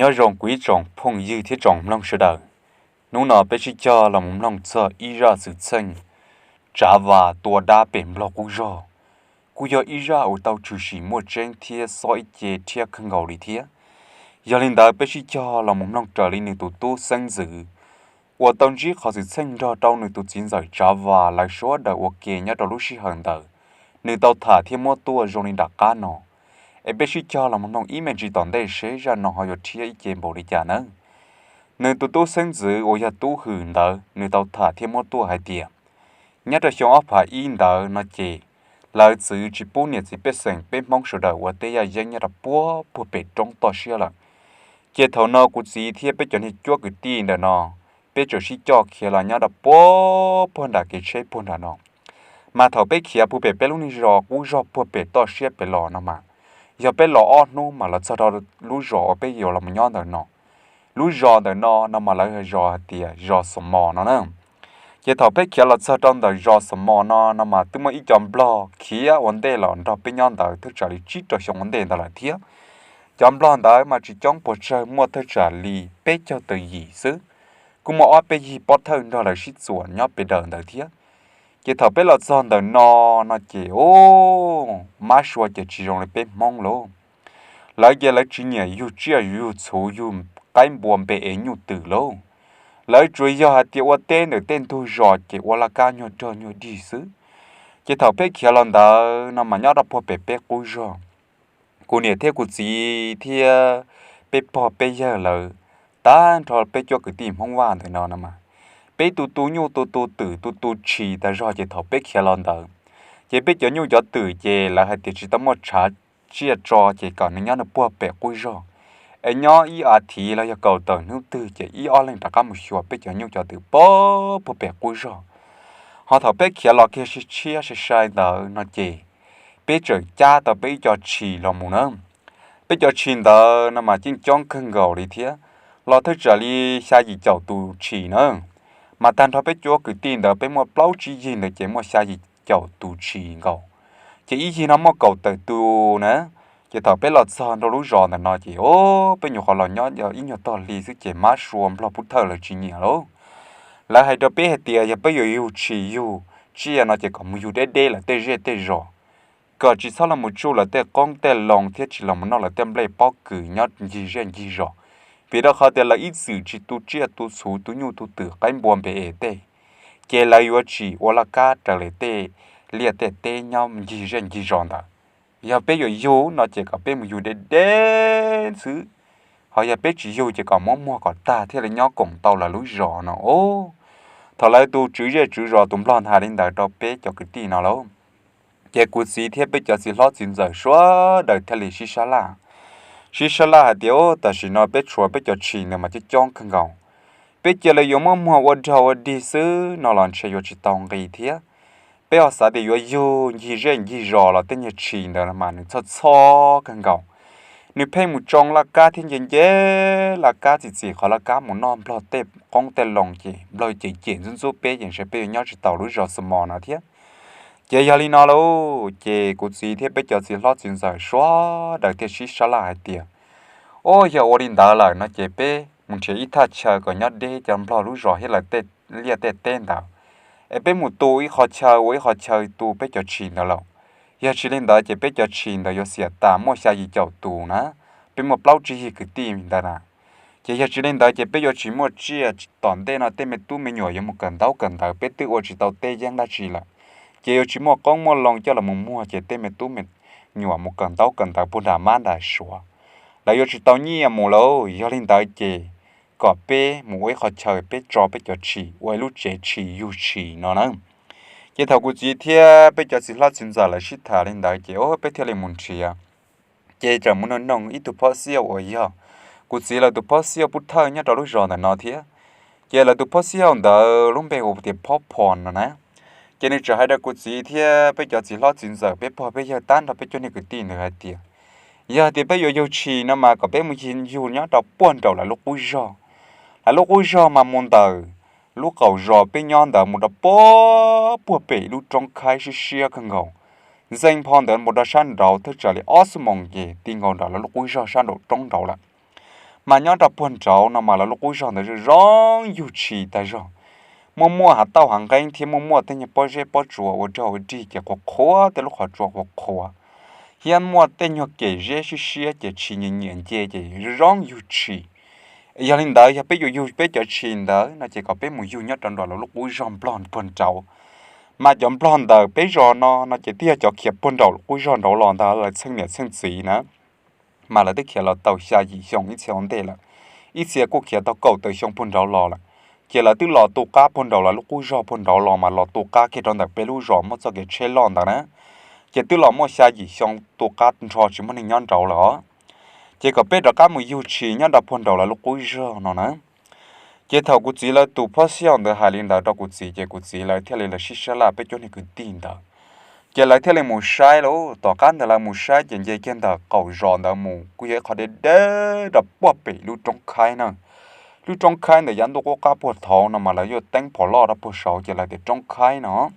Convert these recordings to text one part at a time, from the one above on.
Nyob zoo kuv ib tsoom phooj ywg thiab tsoom mloog sawv daws. Hnub no peb sib cog los mus mloog txog ib zaj xwm txheej tsav vas tua dab pem Nplog qub zog. Kuj yog ib zaj uas tau tshwm sim muaj tseeb thiab xob ib ce rhiab kawg nkaus li thiab. Yog li ntawd peb sib cog los mus mloog raws li nws tus tub xeeb ntxwv uas tau ntsib qhov xwm txheej nrog rau nws tus txiv ntxawm tsav vas lawv sawv daws ua ke nyob rau lub sij hawm ntawd, nws tau tham thiab muab tuaj zoo li nram qab no. Es peb sib cog los mus mloog ib me ntsis tom ntej seb zaj no ho yuav rhiab ib ce npaum li cas nawb. Nws tus tub xeeb ntxwv uas yog Tub Hwm ntawd nws tau tham thiab muab tuaj hais tias, nyob rau xyoo ob phav ib ntawd no ces lawv txwv tsis pub niam txiv pej xeem peb Hmoob sawv daws ua teb yaj yeeb nyob rau puag puag pem roob toj siab lawm. Ces thaum no kuv txiv thiab peb cov niag cuab kwv tij ntawm no, peb txawm sib coj khiav los nyob rau puag puag nram kev tsheb puag nram no. Mas thaum peb khiav puag pem peb lub niag zos qub zog puag pem toj siab pem los no mas, yog peb los ob hnub mas los txog rau lub zos uas peb yuav los mus nyob ntawm no. Lub zos ntawm no no mas lawv zos hais tias zos Xos Mos no na. Ces thaum peb khiav los txog rau ntawm zos Xos Mos no no mas twb muaj ib co Nplog khiav ua ntej los nrog peb nyob ntawd thawj tsam li tsib rau xyoo ua ntej ntawd lawm thiab. Cov Nplog ntawd mas tsis coob puas tsawg, muaj thawj tsam li peb caug tawm yim xwb. Kuj muaj ob peb yig pob thawj nrog lawv sib txuas nyob pem daws ntawd thiab. Ces thaum peb los txog ntawm no no ces, o, mab sua ces tsis zoo li peb Hmoob lauj. Lawv ces lawv tsis nyiam yug tsiaj yug txhuv yug qaib npua npe es nyuj twm lauj. Lawv tsuas yog hais tias ua teb ntawm tej ntug zos ces ua laj kab nyuag rog nyuag dig xwb. Ces thaum peb khiav los ntawd no mas nyob rau puag pem peb qub zog, kuv niam thiab kuv txiv thiab peb pog peb yawg lawv, tag nrho peb cuab kwv tij Hmoob Vaj ntawm no no mas, peb tu tu nyuj tu tu twm tu tu tshis tas zog. Ces thaum peb khiav los ntawd, ces peb cov nyuj cov twm ces lawv hais tias tsis tau muaj tshav tsiaj tso ces kom nws nyob nws puag pem qub zog, es nyob ib as thiv los yog kaum tawm hnub twg ces ib ob leeg rov qab mus xyuas peb cov nyuj cov twm puag puag pem qub zog. Ho thaum peb khiav los kiag tshiab sai sai ntawd no ces peb txawm cab tau peb ib co tshis los mus na. Peb cov tshis ntawd no mas yeej coob kawg nkaus li thiab, los thawj tsam li xya yim caum tus tshis na. Mas tag nrho peb cuab kwv tij ntawd peb muaj plaub tsib yig ntawd ces muaj xya yim caum tus tshis nkaus, ces ib yig no muaj kaum tawm tus na. Ces thaum peb los txog nrau lub zos ntawm no ces, o, peb nyuam qhuav los nyob ib nyuag tog hli xwb ces mab sua Nplog pub thawj lawv tsis nyiam lauj. Lawv hais rau peb hais tias yog peb yuav yug tshis yug tsiaj no ces kom mus yug deb deb lawm tej zej tej zos, kom tsis txhob los mus tsuj lawv tej qoob tej loo thiab tsis los mus noj lawv tej nplej pob kws nyob ncig zej ncig zos. Vim rau qhov tias lawv ib txwm tsis tu tsiaj tu txhuv tu nyuj tu twm qaib npua npe es tej, ces lawv yuav tsis ua laj kab raws li tej liaj tej teb nyob ncig zej ncig zos ntawd. Yog peb yuav yug no ces kom peb mus yug deb deb xwb, ho yog peb tsis yug ces kom muab muag kom tag thiaj li nyob koom tau lawv lub zos no os. Thaum lawv tus tswv zej tswv zos tus Nplog ntawd hais li ntawd rau peb cov kwv tij no lauj, ces kuv txiv thiab peb cov txiv hlob txiv ntxawm sawv daws thiaj li sib sab laj, sib sab laj hais tias, o, tam sim no peb tshuav peb cov tshis ntawd mas coob coob kawg nkaus, peb cia li yuav muab muag ua rog ua dig xwb no los ntshe yuav tsis tau nqi thiab. Peb ho xav tias yuav yug ncig zej ncig zos los tej niag tshis ntawd mas nws txhoj txhoj kawg nkaus, nws pheej mus tsoo laj kab thiab nce nce laj kab txi txi qhov laj kab mus noj Nplog tej qoob tej loo ces Nplog cem cem ntxub ntxub peb ces ntshe peb yuav nyob tsis tau lub zos Xos Mos no thiab. Ces yog li no lauj, ces kuv txiv thiab peb cov txiv hlob txiv ntxawm sawv daws thiaj sib sab laj hais tias, o, yog ua li ntawd lawm no ces peb mus nrhiav ib thaj chaw kom nyob deb cov Nplog lub zos thiab lawv tej liaj tej teb ntawd, es peb mus tu ib qho chaw ua ib qho chaw tu peb cov tshis ntawd lauj. Yog tsis li ntawd ces peb cov tshis ntawd yuav xiam tas muaj xya yim caum tus na, peb muaj plaub tsib yig kwv tij ntawd na. Ces yog tsis li ntawd ces peb yuav tsis muaj tsiaj, tom ntej no tej me tub me nyuam yuav mus kawm ntaub kawm ntawv, peb twb ua tsis tau teb yeeb dab tsi lawm, ces yuav tsis muaj qoob muaj loo coj los mus muag ces tej me tub me nyuam mus kawm ntaub kawm ntawv puag nram mab nram suav, lawv yuav tsis tau nyiaj mus lauj. Yog li ntawd ces kom peb mus ua ib qho chaw peb tso peb cov tshis ua ib lub tsev tshis yug tshis no na. Ces thaum kuv txiv thiab peb cov txiv hlob txiv ntxawm lawv sib tham li ntawd ces, o, peb thiaj li mus nrhiav. Ces txawm mus noog noog ib tug phob xiaj uas yog kuv txiv lawv tus phob xiaj pub thawj nyob rau lub zos ntawm no thiab. Ces lawv tus phob xiaj ntawd lub npe hu tias Phob Phos no na. Ces nws txawm hais rau kuv txiv thiab peb cov txiv hlob txiv ntxawm peb pog peb yawg tag nrho peb cov niag kwv tij ntawd hais tias, yog tias peb yuav yug tshis no mas kom peb mus yug nyob rau puag nraum lawv lub qub zog. Lawv lub qub zog mas mus ntawm lub qaum zos peb nyob ntawd mus rau puag pem ib lub roob khaib siab siab kawg nkaus. Ntxeev pho ntawd mus rau sab nraud thawj tsam li ob xuab moos ces ti nkaus nram lawv lub qub zog sab nraum roob nraud lawm. Mas nyob rau puag nraud no mas lawv lub qub zog ntawd zoo zoo yug tshis tag zog. Muaj muaj hav tauj hav nqeeb thiab muaj muaj tej nyuag pob zeb pob tsuas ua rog ua rig ces qhuav qhuav, tej lub qhov tsua qhuav qhuav, thiab muaj tej nyuag kem zeb siab siab ces tshis nyiam nyiam nce ces zoo zoo yug tshis. Yog li ntawd yog peb yuav yug peb cov tshis ntawd no ces kom peb mus yug nyob rau nram lawv lub qub zog nplog puag nraud. Mas cov nplog ntawm peb zos no no ces twb yog cov khiav puag nraum lub qub zog nraud los ntag, lawv txheej niam txheej txiv na. Mas lawv twb khiav los tau xya yim xyoo ib txhia ua ntej lawm, ib txhia kuj khiav tau kaum tawm xyoo puag nraud los lawm. Ces lawv twb los tu qab puag nraum lawv lub qub zog puag nraud los mas los tu qab kiag rau ntawm peb lub zos muaj txoj kev tsheb loj ntawd na. Ces twb los muaj xya yim xyoo tu qab nrho tsis muaj neeg nyob nraud lawm os. Ces kom peb rov qab mus yug tshis nyob rau puag nraum lawv lub qub zog no na. Ces thaum kuv txiv lawv tus phoj xiaum ntawd hais li ntawd rau kuv txiv ces kuv txiv lawv thiaj li los sib sab laj peb cuab niag kwv tij ntawd. Ces lawv thiaj li mus saib lauj, tom qab ntawd lawv mus saib ces nce kiag ntawm qaum zos ntawd mus kuj yog ib qho deb deb rau puag pem lub roob khaib na. Lub roob khaib ntawm yav ntuj qub qab puag thaud no mas lawv yuav teeb phom loj rau puag saud ces lawv tias roob khaib no.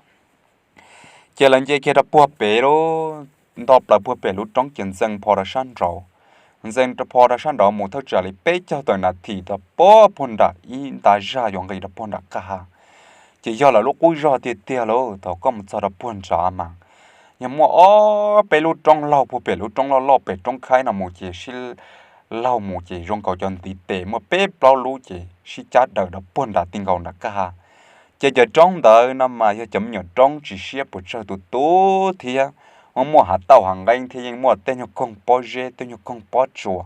Ces lawv nce kiag rau puag pem lauj, nto plaws puag pem lub roob ces ntxeev pho rau sab nraud. Ntxeev pho rau sab nraud mus thawj tsam li peb caug tawm nas this tau puag nram ib nta zaj yuav nqis rau puag nram qab ha. Ces yog lawv lub qub zog tiag tiag lauj, thaum koj mus txog rau puag nrad mas yog muaj ob peb lub roob laug puag pem lub roob loj loj pem roob khaib no mus ces sib laug mus ces zoo nkaus cov ntiv tes muaj peb plaub lub ces sib cab daws rau puag nram ti nkaus nram qab ha. Ces cov roob ntawd no mas yog cov me nyuam roob tsis siab puas tsawg tus tub thiab, muaj muaj hav tauj hav nqeeb thiab yeej muaj tej nyuag koog pob zeb tej nyuag koog pob tsuas,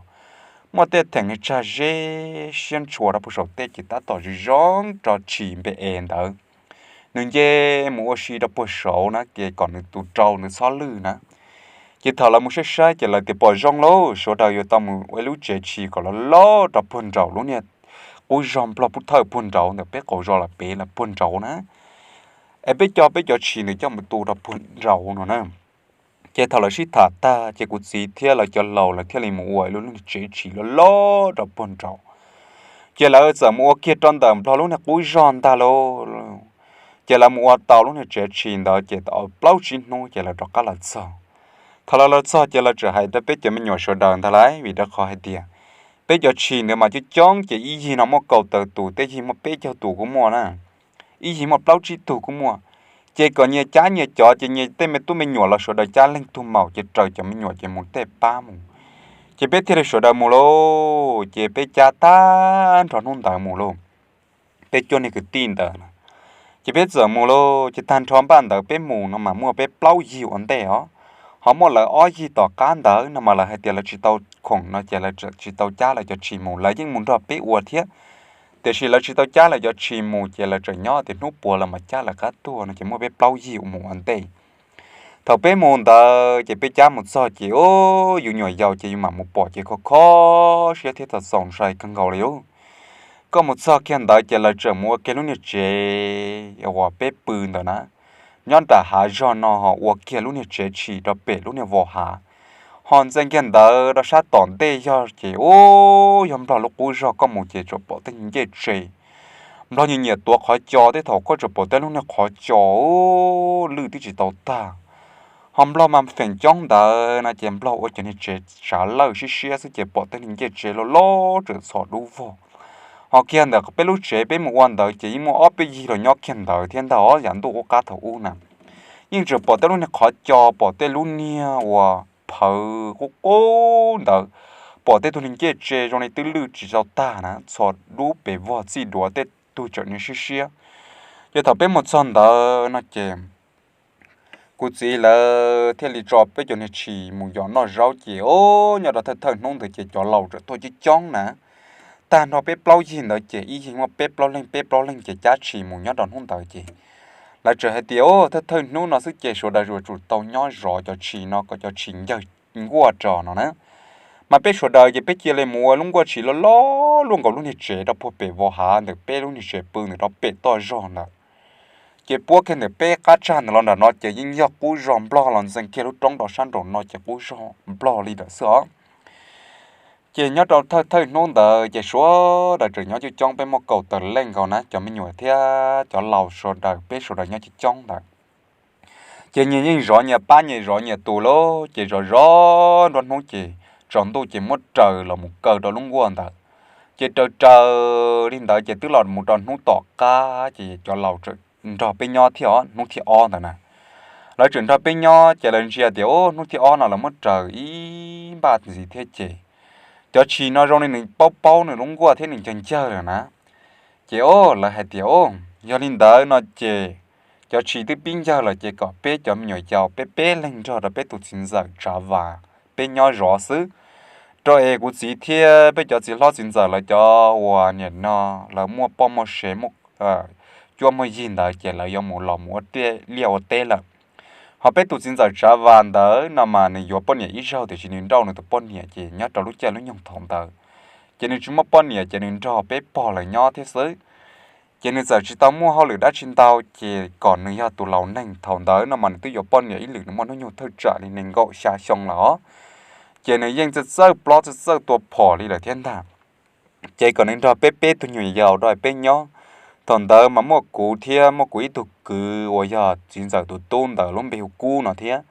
muaj tej theem tsag zeb siab ntshua rau puag saum tej ces tab tom zoo zoo rau tshis npe es ntawd. Nws nce mus ua si rau puag saud na ces kom nws tus rau nws txhob lwj na. Ces thaum lawv mus saib saib ces lawv tias pom zoo lauj, sawv daws yuav tau mus ua ib lub tsev tshis kom loj loj rau puag nraum lub niag qub zog nplog pub thawj puag nraud ntawm peb qaum zos lawm pem lawm puag nraud na. Es peb coj peb cov tshis ntawd coj mus tu rau puag nraud no na. Ces thaum lawv sib tham tag ces kuv txiv thiab lawv cov laus lawv thiaj li mus ua ib lub niag tsev tshis loj loj rau puag nraud. Ces lawv txawm mus ua kiag rau ntawm nplog lub niag qub zog ntag lauj. Ces lawv mus ua tau lub niag tsev tshis ntawd ces tau plaub tsib hnub ces lawv rov qab los txog. Thaum lawv los txog ces lawv txawm hais rau peb cov me nyuam sawv daws ntag lauj, vim rau qhov hais tias peb cov tshis ntawd mas coob coob ces ib yig no muaj kaum tawm tus, tej yig muaj peb caug tus kuj muaj na, ib yig muaj plaub tsib tug kuj muaj. Ces kom nyias cab nyias cov, ces nyias tej me tub me nyuam los sawv daws cab leej tug maum ces raws cov me nyuam ces mus tej pab mus. Ces peb thiaj li sawv daws mus lauj, ces peb cab tag nrho hnub ntawd mus lauj. Peb cuaj niag kwv tij ntawd, ces peb txawm mus lauj, ces tag nrho npaj ntawd peb mus no mas muaj peb plaub yig ua ntej os. Ho muaj lawv ob yig tom qab ntawd no mas lawv hais tias lawv tsis tau khoom no ces lawv tsis tau cab lawv cov tshis mus, lawv yeej mus nrog peb ua thiab. Tiam sis lawv tsis tau cab lawv cov tshis mus ces lawv tseem nyob tias hnub puas lawv mam cab lawv qab tuaj no ces muaj peb plaub yig mus ua ntej. Thaum peb mus ntawd ces peb cab mus txog ces yus nyuam yaus ces yus mam mus pom ces kho kho siab thiab txaus ntshai kawg nkaus li os. Koj mus txog kiag ntawd ces lawv tseem mus ua kiag lub niag tsev uas peb pw ntawd na, nyob nram hav zog no ho ua kiag lub niag tsev tshis rau pem lub niag vos hav. Ho ntxeev kiag ntawd rau sab tom ntej yog ces ub yog nplog lub qub zog, koj mus ces tsuas pom tej ncej tse. Nplog nyiam nyiam tuav qhov co, tej thaum koj tsuas pom tej lub niag qhov co lwj twb tsis tau tag. Ho nplog mas feem coob ntawd no ces nplog ua cov niag tsev tsav lawj siab siab xwb ces pom tej niag ncej tse loj loj txawm txhos dub vog. Ho kiag ntawm peb lub tsev peb mus ua ntawd ces yeej muaj ob peb yig los nyob kiag ntawd thiab ntag os, yav ntuj qub qab thaum ub na. Yeej tseem pom tej lub niag qhov co, pom tej lub niag uas phawv qub qub ntawd, pom tej tug niag ncej tse zoo li twb lwj tsis tau tag na, txhos dub pes vog txij duav tej tug tseem niag siab siab. Ces thaum peb mus txog ntawd no ces kuv txiv lawv thiaj li tso peb cov niag tshis mus yos noj zaub ces o, nyob rau thawj thawj hnub ntawd ces cov laus txawm tuaj coob coob na. Tag nrho peb plaub yig ntawd ces ib yig muaj peb plaub leeg peb plaub leeg ces cab tshis mus nyob rau hnub ntawd ces lawv txawm hais tias o, thawj thawj hnub no xwb ces sawv daws yuav tsum tau nyob zov cov tshis no kom cov tshis ncawg nkuaj tso no na. Mas peb sawv daws ces peb cia li mus ua lub nkuaj tshis loj loj luaj nkaus lub niag tsev rau puag pem vos hav ntawm peb lub niag tsev pw ntawm rau pem toj zog ntawd. Ces puab kiag ntawm peb qab tsag ntawd los nram no ces yeej yog qub zos nplog los ntxeev kiag lub roob rau sab nraum no ces qub zos nplog li ntawd xwb os. Ces nyob rau thawj thawj hnub ntawd ces sawv daws tseem nyob coob coob, peb muaj kaum tawm leej nkaus na, cov me nyuam thiab cov laus sawv daws peb sawv daws nyob coob coob ntawd. Ces nyias yeej zov nyias pab, nyias zov nyias tus lauj, ces zov zov nruab hnub ces tsaus ntuj ces muab raws los mus kaw rau lub nkuaj ntawd. Ces raws raws li ntawd ces twb los mus rau hnub tom qab ces cov laus tseem nrog peb nyob thiab os, hnub thib ob ntawd na. Lawv tseem nrog peb nyob ces lawv ntsia tias, o, hnub thib ob no lawv muab raws ib npaj ntxiv thiab ces cov tshis no zoo li nws paub paub nws lub nkuaj thiab nws ncag ncawg lawm na. Ces o, lawv hais tias, o, yog li ntawd no ces cov tshis twb pib ncawg lawm ces kom peb cov me nyuam yaus peb peb leeg nrog rau peb tus txiv ntxawm Tsav Vas peb nyob zov xwb, rau es kuv txiv thiab peb cov txiv hlob txiv ntxawm lawv cov uas nim no lawv muaj poj muaj sev, muaj cuab muaj yig ntawd ces lawv yuav mus los mus ua liaj ua teb lawm. Ho peb tus txiv ntxawm Tsav Vas ntawd no mas nws yuav poj niam ib zaug tiam sis nws nrauj nws tus poj niam ces nyob rau lub caij lub nyoog thaum ntawd ces nws tsis muaj poj niam ces nws nrog peb pog lawv nyob thiab xwb. Ces nws txawm tsis tau muaj hauj lwm dab tsi ntau ces kom nws yog tus laus neeg thaum ntawd no mas nws twb yuav poj niam ib lwm nws muaj hnub nyoog thawj tsam li nees nkaum xya xyoo lawm os. Ces nws yeej txawj txawj plob txawj txawj tua phom li lawm thiab ntag. Ces kom nws nrog peb peb tug nyuam yaus rau peb nyob. Thaum ntawd mas muaj kuv thiab muaj kuv ib tug kwv uas yog txiv ntxawm tus tub ntawd lub npe hu Kub no thiab.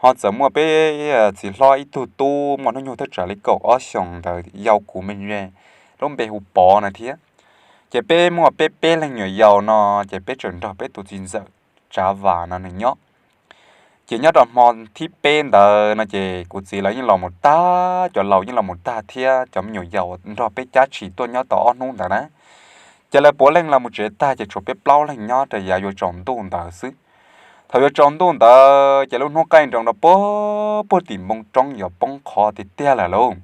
Ho txawm muaj peb txiv hlob ib tug tub muaj hnub nyoog thawj tsam li kaum ob xyoos ntawd yau kuv me ntse, lub npe hu Pov no thiab. Ces peb muaj peb peb leeg nyuam yaus no ces peb tseem nrog peb tus txiv ntxawm Tsav Vas no nws nyob. Ces nyob rau hmo thib peb ntawd no ces kuv txiv lawv yeej los mus tag, cov laus yeej los mus tag thiab cov me nyuam yaus nrog peb cab tshis tuaj nyob tau ob hnub ntawd na. Ces lawv puav leej los mus tsev tag ces tshuav peb plaub leeg nyob rau yav yuav tsaus ntuj ntawd xwb. Thaum yuav tsaus ntuj ntawd ces lub hnub qaij nroos rau puag puag tim npoo roob yuav poob qho tiag tiag lawm lauj.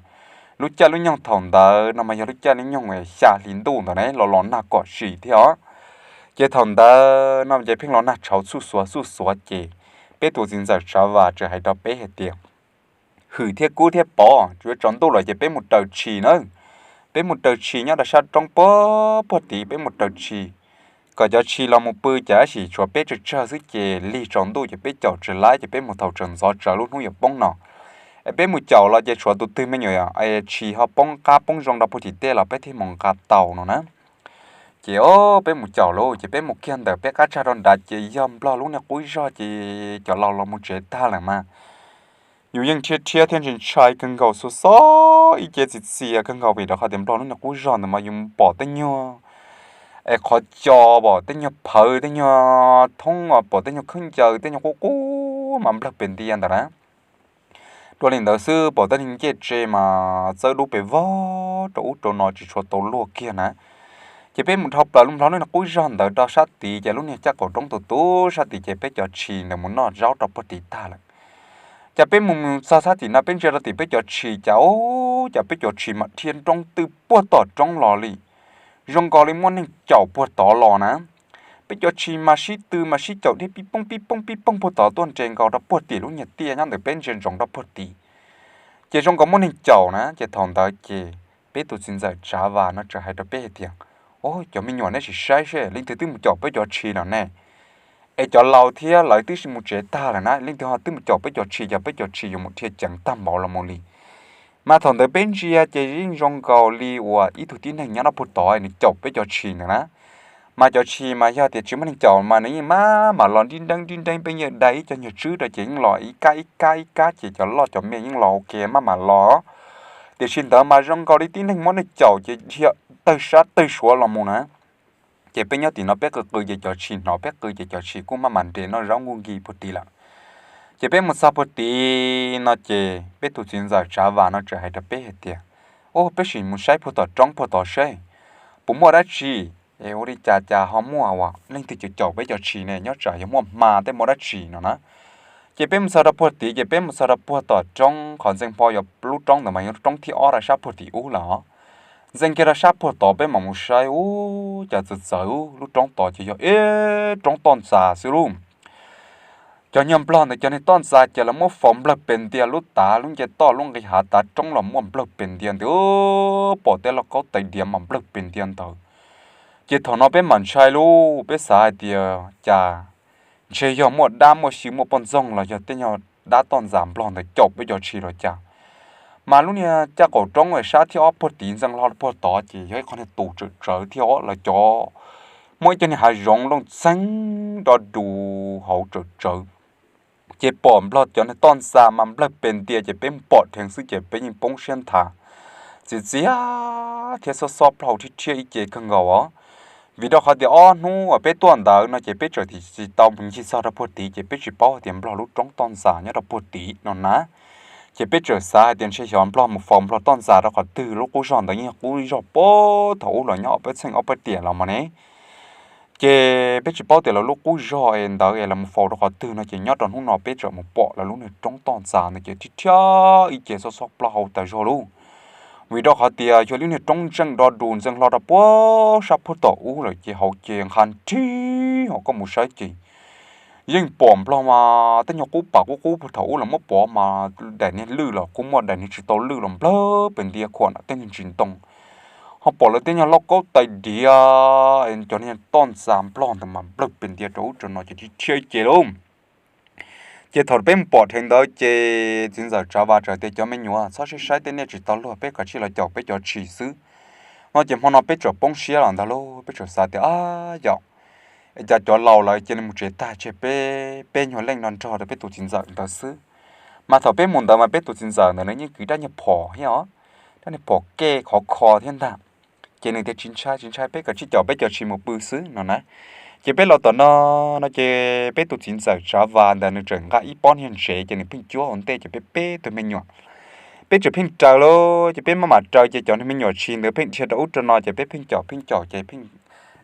Lub caij lub nyoog thaum ntawd no mas yog lub caij lub nyoog xya hli ntuj ntawd ne, los los nag kom sim thiab os. Ces thaum ntawd no ces pheej los nag tshauv xuj xuav xuj xuav ces peb tus txiv ntxawm Tsav Vas txawm hais rau peb hais tias, Hwm thiab Kub thiab Pov, yuav tsaus ntuj lawm ces peb mus raws tshis nawb. Peb mus raws tshis nyob rau sab roob puag puag tid, peb mus raws tshis kom cov tshis los mus pw, ces tab sis tshuav peb tsawg tsawg xwb ces lig tsaus ntuj ces peb caum tsis laib ces peb mus thaum tsaus ntxov tsawv lub hnub yuav poob no. Es peb mus caum los ces tshuav tus twg me nyuam tshis ho poob qab poob zoo rau puag tim tej los peb thiaj mus nqa tau no na. Ces o, peb mus caum lauj, ces peb mus kiag ntawm peb qab tsag rau nrad ces yog Nplog lub niag qub zog ces cov laus los mus tsev tag lawm mas yus yeej rhiab rhiab thiab ntshai ntshai kawg nkaus, xuas xov ib ce txias txias kawg nkaus vim rau qhov tias Nplog lub niag qub zog ntawd mas yus pom tej nyuag es qhov co, pom tej nyuag phawv, tej nyuag thoob, pom tej nyuag khaub ncaws, tej nyuag qub qub mas nplawg pes ntia ntawd na. Dua li ntawd xwb pom tej niag ncej tse mas txawb dub pes vog rau ub rau no tsis tshua tau luag kiag na. Ces peb mus dhau plaws lub Nplog lub niag qub zog ntawd rau sab tid ces lub niag caj qaum roob tus tub sab tid ces peb cov tshis ntawd mus noj zaub rau puag tid tag lawm. Ces peb mus txog sab tim no peb ntsia rau tim peb cov tshis cas, o, cas peb cov tshis mas dhia nroo twb puag tom roob los li, zoo nkaus li muaj neeg caum puag tod los na. Peb cov tshis mas sib tw mas sib caum dhia pib poob pib poob pib poob puag tod tuaj nres nkaus rau puag tim lub niag tiaj nyob ntawm peb ntsia ntsoov rau puag tid. Ces zoo nkaus muaj neeg caum na, ces thaum ntawd ces peb tus txiv ntxawm Tsav Vas no txawm hais rau peb hais tias, O, cov me nyuam, nej sim saib seb leej twg twb mus caum peb cov tshis no ne. Es cov laus thiab lawv twb mus tsev tag lawm na, leej twg ho twb mus caum peb cov tshis, yog peb cov tshis yuav mus dhia ceev tag npaum los mus li. Mas thaum ntawd peb ntsia ces yeej zoo nkaus li uas ib tug tib neeg nyob nrog puag tod nws caum peb cov tshis ntawd na. Mas cov tshis mas yog tias tsis muaj neeg caum mas nws yeej maj mam los nrib nreeb nrib nreeb, peb yeej dai ib co nyuag tswb rau ces yeej los ib kab ib kab ib kab ces cov loj cov me yeej los ua ke maj mam los. Tiam sis ntawd mas zoo nkaus li tib neeg muab neeg caum ces dhia tawg sab tawg suav los mus na. Ces peb nyob tim no peb qw qw ces cov tshis hnov, peb qw ces cov tshis kuj maj mam nres noj zaub nkuj nkig puag tid lawm. Ces peb mus txog puag tid no ces peb tus txiv ntxawm Tsav Vas no txawm hais rau peb hais tias, O, peb sim mus saib puag tom roob puag tod seb puas muaj dab tsi. Es ua li cas cas ho muaj uas leej twg caum caum peb cov tshis ne, nyob tsam yog muaj hma tej muaj dab tsi no na. Ces peb mus txog rau puag tid ces peb mus txog rau puag tom roob, qhov ntxeev hmo yuav lub roob ntawd mas yog lub roob thib ob rau sab puag tim ub lawm os. Ntxeev kiag rau sab puag tod peb mam mus saib, u, cas txawv txawv, lub roob tod ces yog ib roob toj ntxas xwb lauj. Cov nyuag nplog ntawd cov niag toj ntxas ces lawv muab faus nplawg pes ntia, lub tav lub nce toj lub nqis hav tav roob los muaj nplawg pes ntia ntawd, pom tej lauj kaub tais diav mas nplawg pes ntia ntawd. Ces thaum no peb mam ntshai lauj, peb xav hais tias cas ntshe yog muaj dab muaj xyw muaj poj ntxoog los yog tej nyuag dab toj ntxas nplog ntawd caum peb cov tshis los cas. Mas lub niag caj qaum roob sab thib ob puag tid ntxeev hlo puag tod ces yog ib qho niag tus tsawm tsawv thiab os, lawv cov muaj ib co niag hav zoov looj txeeg nrov dus hauv tsawm tsawv. Ces pom nplog cov niag toj ntxas mas nplawg pes ntia ces peb mus pom dheev xwb ces peb yeej poob siab nthav, txias txias thiab xob xob plaub hau thiab thiab ib ce kawg nkaus os. Vim rau qhov tias ob hnub uas peb tuaj ntawd no ces peb txawm tsis tau mus ncig txog rau puag tid ces peb tsis paub hais tias nplog lub roob toj ntxas nyob rau puag tid no na. Ces peb txawm xav hais tias ntshe xyov nplog mus faus nplog toj ntxas rau qhov twg, lub qub zog ntawd yeej yog qub zog puag thaum ub los nyob ob peb txheej ob peb tiam los mas ne. Ces peb tsis paub tias lawv lub qub zog es ntawd es lawv mus faus rau qhov twg no ces nyob rau hnub no peb txawm mus pom lawv lub niag roob toj ntxas ntawd ces thiab thiab ib ce xob xob plaub hau tas zog lauj. Vim rau qhov tias yog lub niag roob ntseej do dus ntxeev hlo rau puag sab puag tom ub lawm ces hauv ces nqha nrig hos koj mus saib ces yeej pom nplog mas tej nyuag qub pas qub qub puag thaum ub los muab pov mas daim niag lwj los kuj muaj, daim niag tsis tau lwj los nplawg pes ntia khuam nram tej niag ntsis ntoo. Ho pom lawv tej nyuag lauj kaub tais diav, cov niag toj ntxas nplog ntawd mas nplawg pes ntia rau ub rau no ces thiab thiab ib ce lauj. Ces thaum peb mus pom dheev ntawd ces txiv ntxawm Tsav Vas txawm tias cov me nyuam txhob saib saib tej nej tsis tau luag, peb kav tsij los caum peb cov tshis xwb no ces hmo no peb txawm poob siab los ntag lauj. Peb txawm xav tias ab yom, es cas cov laus lawv cia li mus tsev tag tseg peb peb nyuag leej no nrog rau peb tus txiv ntxawm ntawd xwb. Mas thaum peb mus ntawd mas peb tus txiv ntxawm ntawd nws yeej kwv rab nyuag phom thiab os, rab nyuag phom kej khov kho thiab ntag. Ces nws tias tsis ntshai tsis ntshai, peb kav tsij caum peb cov tshis mus pw xwb no na. Ces peb los tom no no ces peb tus txiv ntxawm Tsav Vas ntawd nws txawm nqa ib pob niag ntsev ces nws pheej cuab ua ntej ces peb peb tug me nyuam peb txawm pheej raws lauj. Ces peb maj mam raws ces cov niag me nyuam tshis ntawd pheej dhia rau ub rau no ces peb pheej caum pheej caum ces pheej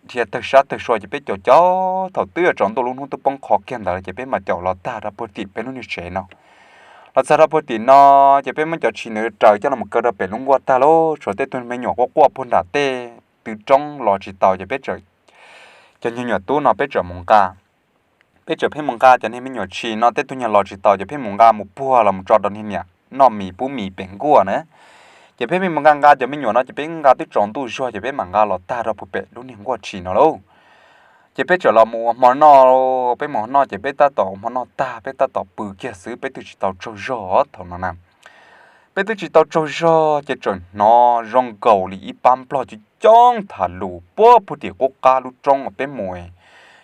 dhia tawg sab tawg sua ces peb caum caum thaum twb yuav tsaus ntuj lub hnub twb poob qho kiag ntawd ces peb mam caum los tag rau puag tim peb lub niag tsev no. Los txog rau puag tim no ces peb muab cov tshis ntawd raws coj los kaw rau pem lub nkuaj tag lauj, tshuav tej tug me nyuam quaj quaj puag nram tej tw roob los tsis tau ces peb txawm, cov nyuag nyuam tub no peb txawm mus nqa. Peb txawm pheej mus nqa cov niag me nyuam tshis no, tej tug nyuag los tsis tau ces pheej mus nqa mus puag los mus tso rau niag niam noj mis pub mis pem nkuaj na. Ces peb pheej mus nqa nqa cov me nyuam no ces peb nqa twb tsaus ntuj zuag ces peb mam nqa los tag rau puag pem lub niag nkuaj tshis no lauj. Ces peb txawm los mus ua hmo noj, peb mus noj ces peb tab tom ua hmo noj tag peb tab tom pw kiag xwb, peb twb tsis tau tsaug zog thaum no na. Peb twb tsis tau tsaug zog ces txawm hnov zoo nkaus li ib pab nplog coob coob tham lus puag puag tim qub qab lub roob uas peb mus,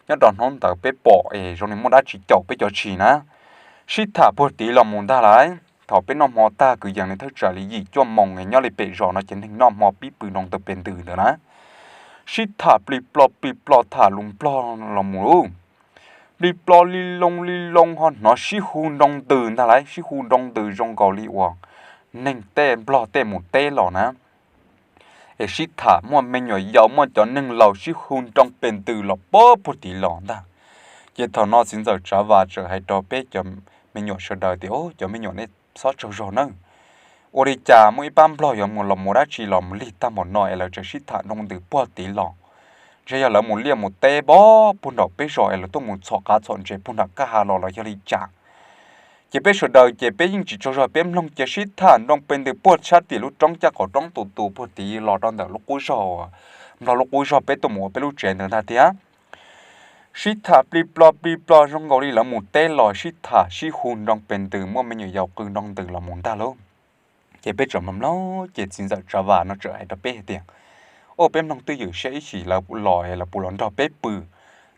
nyob rau hnub ntawd peb pom es zoo li muaj dab tsi caum peb cov tshis na, sib tham puag tid los mus ntag lauj. Thaum peb noj hmo tag kwv yees li thawj tsam li yim cuaj moos nyob li pem zos no ces neeg noj hmo pib pw nroo ntws pes ntws ntawd na, sib tham plig plo plig plo tham lus nplog los mus lauj. Plig plo li loo li loo ho hnov sib hu nroo ntws ntag lauj, sib hu nroo ntws zoo nkaus li uas neeg tej nplog tej mus teb los na. Es sib tham muaj me nyuam yaus muaj cov neeg laus sib hu nroo pes ntws los puag puag tid los ntag. Ces thaum no txiv ntxawm Tsav Vas txawm hais rau peb cov me nyuam sawv daws tias, Cov me nyuam, nej txhob tsaug zog nawb. Ua li cas muaj ib pab nplog yuav mus los mus dab tsi los mus lig tag npaum no es lawv tseem sib tham nroo ntws puag tid los? Ntshe yog lawv mus liaj mus teb pog puag nram peb zos es lawv tuaj mus txhom qav txhom ntses puag nram kwj ha los los yog li cas? Ces peb sawv daws ces peb yeej tsis tsaug zog, peb mloog ces sib tham nroo pes ntws puag sab tim lub roob caj qaum roob tus tus puag tid los rau ntawm lub qub zog, nplog lub qub zog peb tuaj mus ua peb lub tsev ntawd ntag thiab. Sib tham plig plo plig plo zoo nkaus li lawv mus teb los, sib tham sib hu nroo pes ntws, muaj me nyuam yaus qw nroo ntws los mus ntag lauj. Ces peb txawm mloog mloog ces txiv ntxawm Tsav Vas no txawm hais rau peb hais tias, Au, peb mloog twj ywm saib ib chim lawv los lawv puas los nrog peb pw.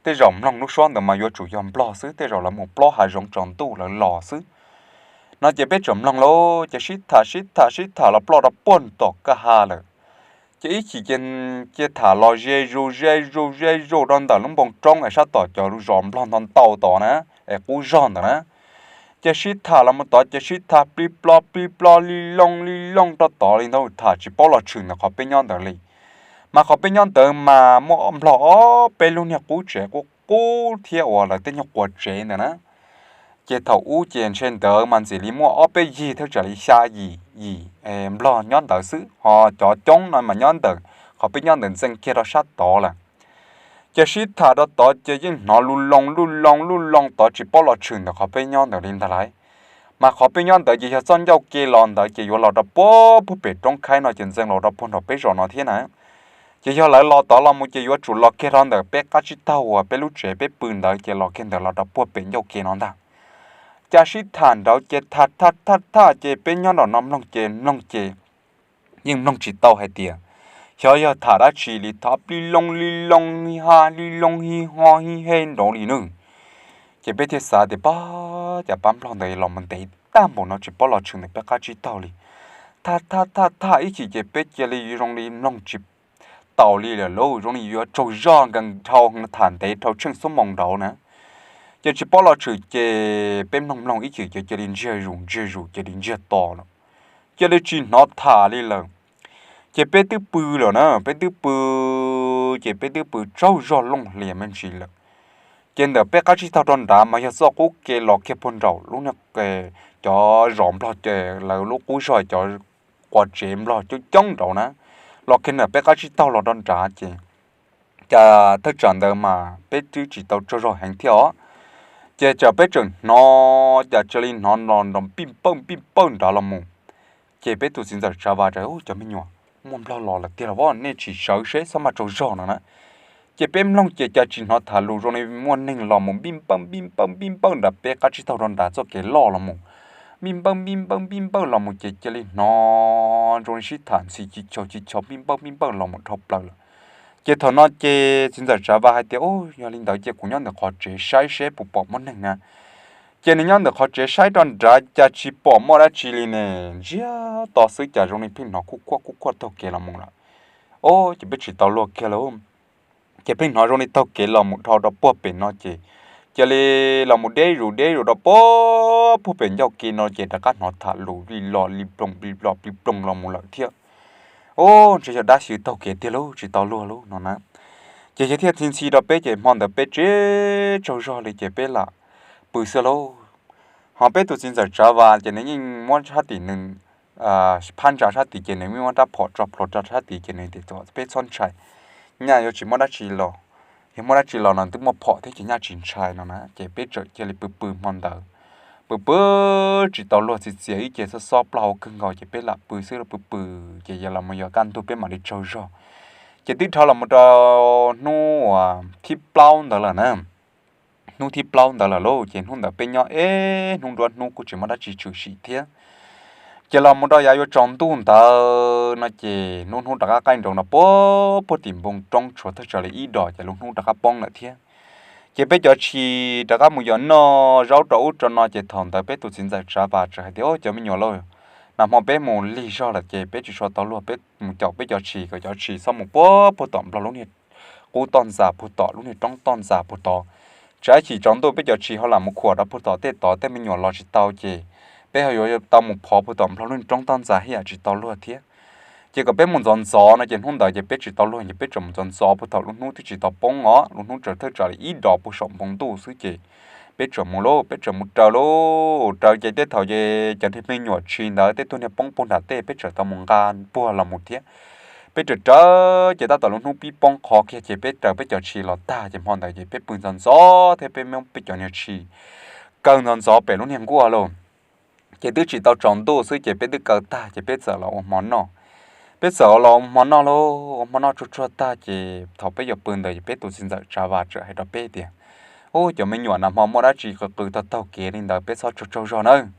Tej zaum mloog lub suab ntawd mas yuav tsum yog nplog xwb, tej zaum lawv mus plob hav zoov tsaus ntuj lawv los xwb. No ces peb txawm mloog lauj, ces sib tham sib tham sib tham los ploj rau puag tom kwj ha lawm. Ces ib chim ces tham los ze zus ze zus ze zus rau ntawm lub npoo roob es sab tom cov lub zos nplog ntau ntau tod na, es qub zog ntawd na. Ces sib tham los mus tod ces sib tham plig plo plig plo li loo li loo rau tod li ntawd, tham tsis paub los tshwm ntawm qhov peb nyob ntawd li. Mas qhov peb nyob ntawd mas muaj nplog ob peb lub niag qub tsev qub qub thiab uas lawv tej nyuag quas tsev ntawd na. Ces thaum ub ces ntshe ntawd mas ntxim li muaj ob peb yig thiab tsam li xya yim yim nplog nyob ntawd xwb, ho cov coob no mas nyob ntawm qhov peb nyob ntawd ntxeev kiag rau sab tod lawm. Ces sib tham rau tod ces yeej hnov lub loo lub loo lub loo tod tsis paub los tshwm ntawm qhov peb nyob ntawd li ntag lauj. Mas qhov peb nyob ntawd ces yog txoj ncauj ke los ntawd ces yuav los rau puag puag pem roob khaib no ces ntxeev los rau puag nram peb zos no thiab na. Ces yog lawv los tod los mus ces yuav tsum los kiag rau ntawm peb qab tsib taug uas peb lub tsev peb pw ntawd ces los kiag ntawd los rau puag pem ncauj ke no ntag. Cas sib tham nraud ces tham tham tham tham ces peb nyob nram no mloog ces mloog ces yeej mloog tsis tau hais tias xyov yog tham dab tsi li, tham plig loo li loo hi ha li loo hi ho hi he nraud li nawb. Ces peb thiaj xav tias pab, cas pab nplog ntawd los mus ntev tag npaum no tsis paub los tshwm ntawm peb qab tsib taug li. thaj thaj thaj thaj ib chim ces peb cia li zoo li mloog tsis taus li lawm lauj, zoo li yuav tsaug zog nkees dhau tham ntev dhau tsheej xuab moos nraud na. Ces tsis paub los tshwm ces peb mloog mloog ib chim ces cia li ntsiag zus ntsiag zus cia li ntsiag to lawm, cia li tsis hnov tham li lawm. Ces peb twb pw lawm na, peb twb pw ces peb twb pw tsaug zog looj hlias me ntsis lawm. Ces ntawm peb qab tsib taug rau nrad mas yog txoj qub ke los kiag puag nraum lub, cov zos nplog lawv lub qub zog cov quas tsev nplog coob coob nraud na, los kiag ntawm peb qab tsib taug los rau nrad ces cas thawj tsam ntawd mas peb twb tsis tau tsaug zog heev thiab os. Ces cas peb tseem hnov cas cia li hnov no nrov npij npawj npij npawj nrad los mus. Ces peb tus txiv ntxawm Tsav Vas tias, Ub, cov me nyuam, muaj nplog los lawm tiag los as, nej tsis sawv seb txhob maj tsaug zog no na. Ces peb mloog ces cas tsis hnov tham lus zoo li muaj neeg los mus npij npawj npij npawj npij npawj nram peb qab tsib taug rau nrad txoj kev loj los mus, npij npawj npij npawj npij npawj los mus ces cia li hnov zoo li sib tham ntxhi ci chaus ci chaus npij npawj npij npawj los mus dhau plaws lawm. Ces thaum no ces txiv ntxawm Tsav Vas hais tias, Ub, yog li ntawd ces kuv nyob ntawm qhov tsev saib seb puas pom muaj neeg na. Ces nws nyob ntawm qhov tsev saib rau nrad cas tsis pom muaj dab tsi li ne, ntsiag to xwb cas zoo li pheej hnov kuj kuaj kuj kuaj taug kev los mus lawm. Ub, ces peb tsis tau luag kiag lauj. Ces pheej hnov zoo li taug kev los mus dhau rau puag pem no ces cia li los mus deb zus deb zus rau puag pem ncauj ke no ces rov qab hnov tham lus li los li ploog li los li ploog los mus lawm thiab. Ub, ntshe yog dab xyw taug kev tiag lauj, tsis tau luag lauj no na. Ces yog thiaj txi ntxhi rau peb ces hmo ntawd peb tsis tsaug zog li ces peb lam pw xwb lauj. Ho peb tus txiv ntxawm Tsav Vas ces nws yeej muab sab tim nws phab ntsa sab tid ces nws yeej muab rab phom tso plhuav rau sab tid ces nws tias, Peb txhob ntshai, nyaj yuav tsis muaj dab tsi los, yog muaj dab tsi los no twb muaj phom thiab ces nyaj tsis ntshai no na. Ces peb txawm cia li pw pw hmo ntawd, pw pw tsis tau luag txiv txias ib ce xob xob plaub hau kawg nkaus ces peb lam pw xwb, pw pw ces yog los mus yog kaj ntug peb mam li tsaug zog. Ces twb dhau los mus rau hnub uas thib plaub ntawd lawm na. Hnub thib plaub ntawd lawm lauj, ces hnub ntawd peb nyob ib hnub nruab hnub kuj tsis muaj dab tsi tshwm sim thiab. Ces los mus rau yav yuav tsaus ntuj ntawd no ces hnub hnub rov qab qaij nroos no puag puag tim npoo roob tshuav thawj tsam li ib dos ces lub hnub rov qab poob lawm thiab. Ces peb cov tshis rov qab mus yos noj zaub rau ub rau no ces thaum ntawd peb tus txiv ntxawm Tsav Vas txawm hais tias, Ub, cov me nyuam lauj, nag hmo peb mus lig zog lawm ces peb tsis tshua tau luag, peb mus caum peb cov tshis kom cov tshis txhob mus puag puag tom nplog lub niag qub toj ntxas puag tom lub niag roob toj ntxas puag tod. Tsam ib chim tsaus ntuj peb cov tshis ho lam mus khuam rau puag tom tej tod tej me nyuam los tsis tau ces peb ho yuav tau mus phov puag tom nplog lub niag roob toj ntxas ib yam tsis tau luag thiab. Ces kom peb mus ntxov ntxov no ces hnub ntawd ces peb tsis tau luag ces peb tseem mus ntxov ntxov puag thaum lub hnub twb tsis tau poob os, lub hnub tseem thawj tsam li ib dos puag saum npoo ntuj xwb ces peb tseem mus lauj, peb tseem mus raws lauj. Raws ces tej thaum ces cov niag me nyuam tshis ntawd tej tug niag poob puag nram tej peb tseem tau mus nqa puag los mus thiab. Peb raws raws ces tab tom lub hnub pib poob qho kiag ces peb raws peb cov tshis los tag ces hmo ntawd ces peb pw ntxov ntxov thiab peb muab peb cov niag tshis kaw ntxov ntxov pem lub niag nkuaj lauj. Ces twb tsis tau tsaus ntuj xwb ces peb twb kaw tag ces peb txawm los ua hmo noj. Peb txawm los ua hmo noj lauj, ua hmo noj tsuag tsuag tag ces thaum peb yuav pw ntawd ces peb tus txiv ntxawm Tsav Vas txawm hais rau peb tias, Ub, cov me nyuam, nag hmo muaj dab tsi qw qw taug taug kev li ntawd peb txhob tsaug tsaug zog nawb,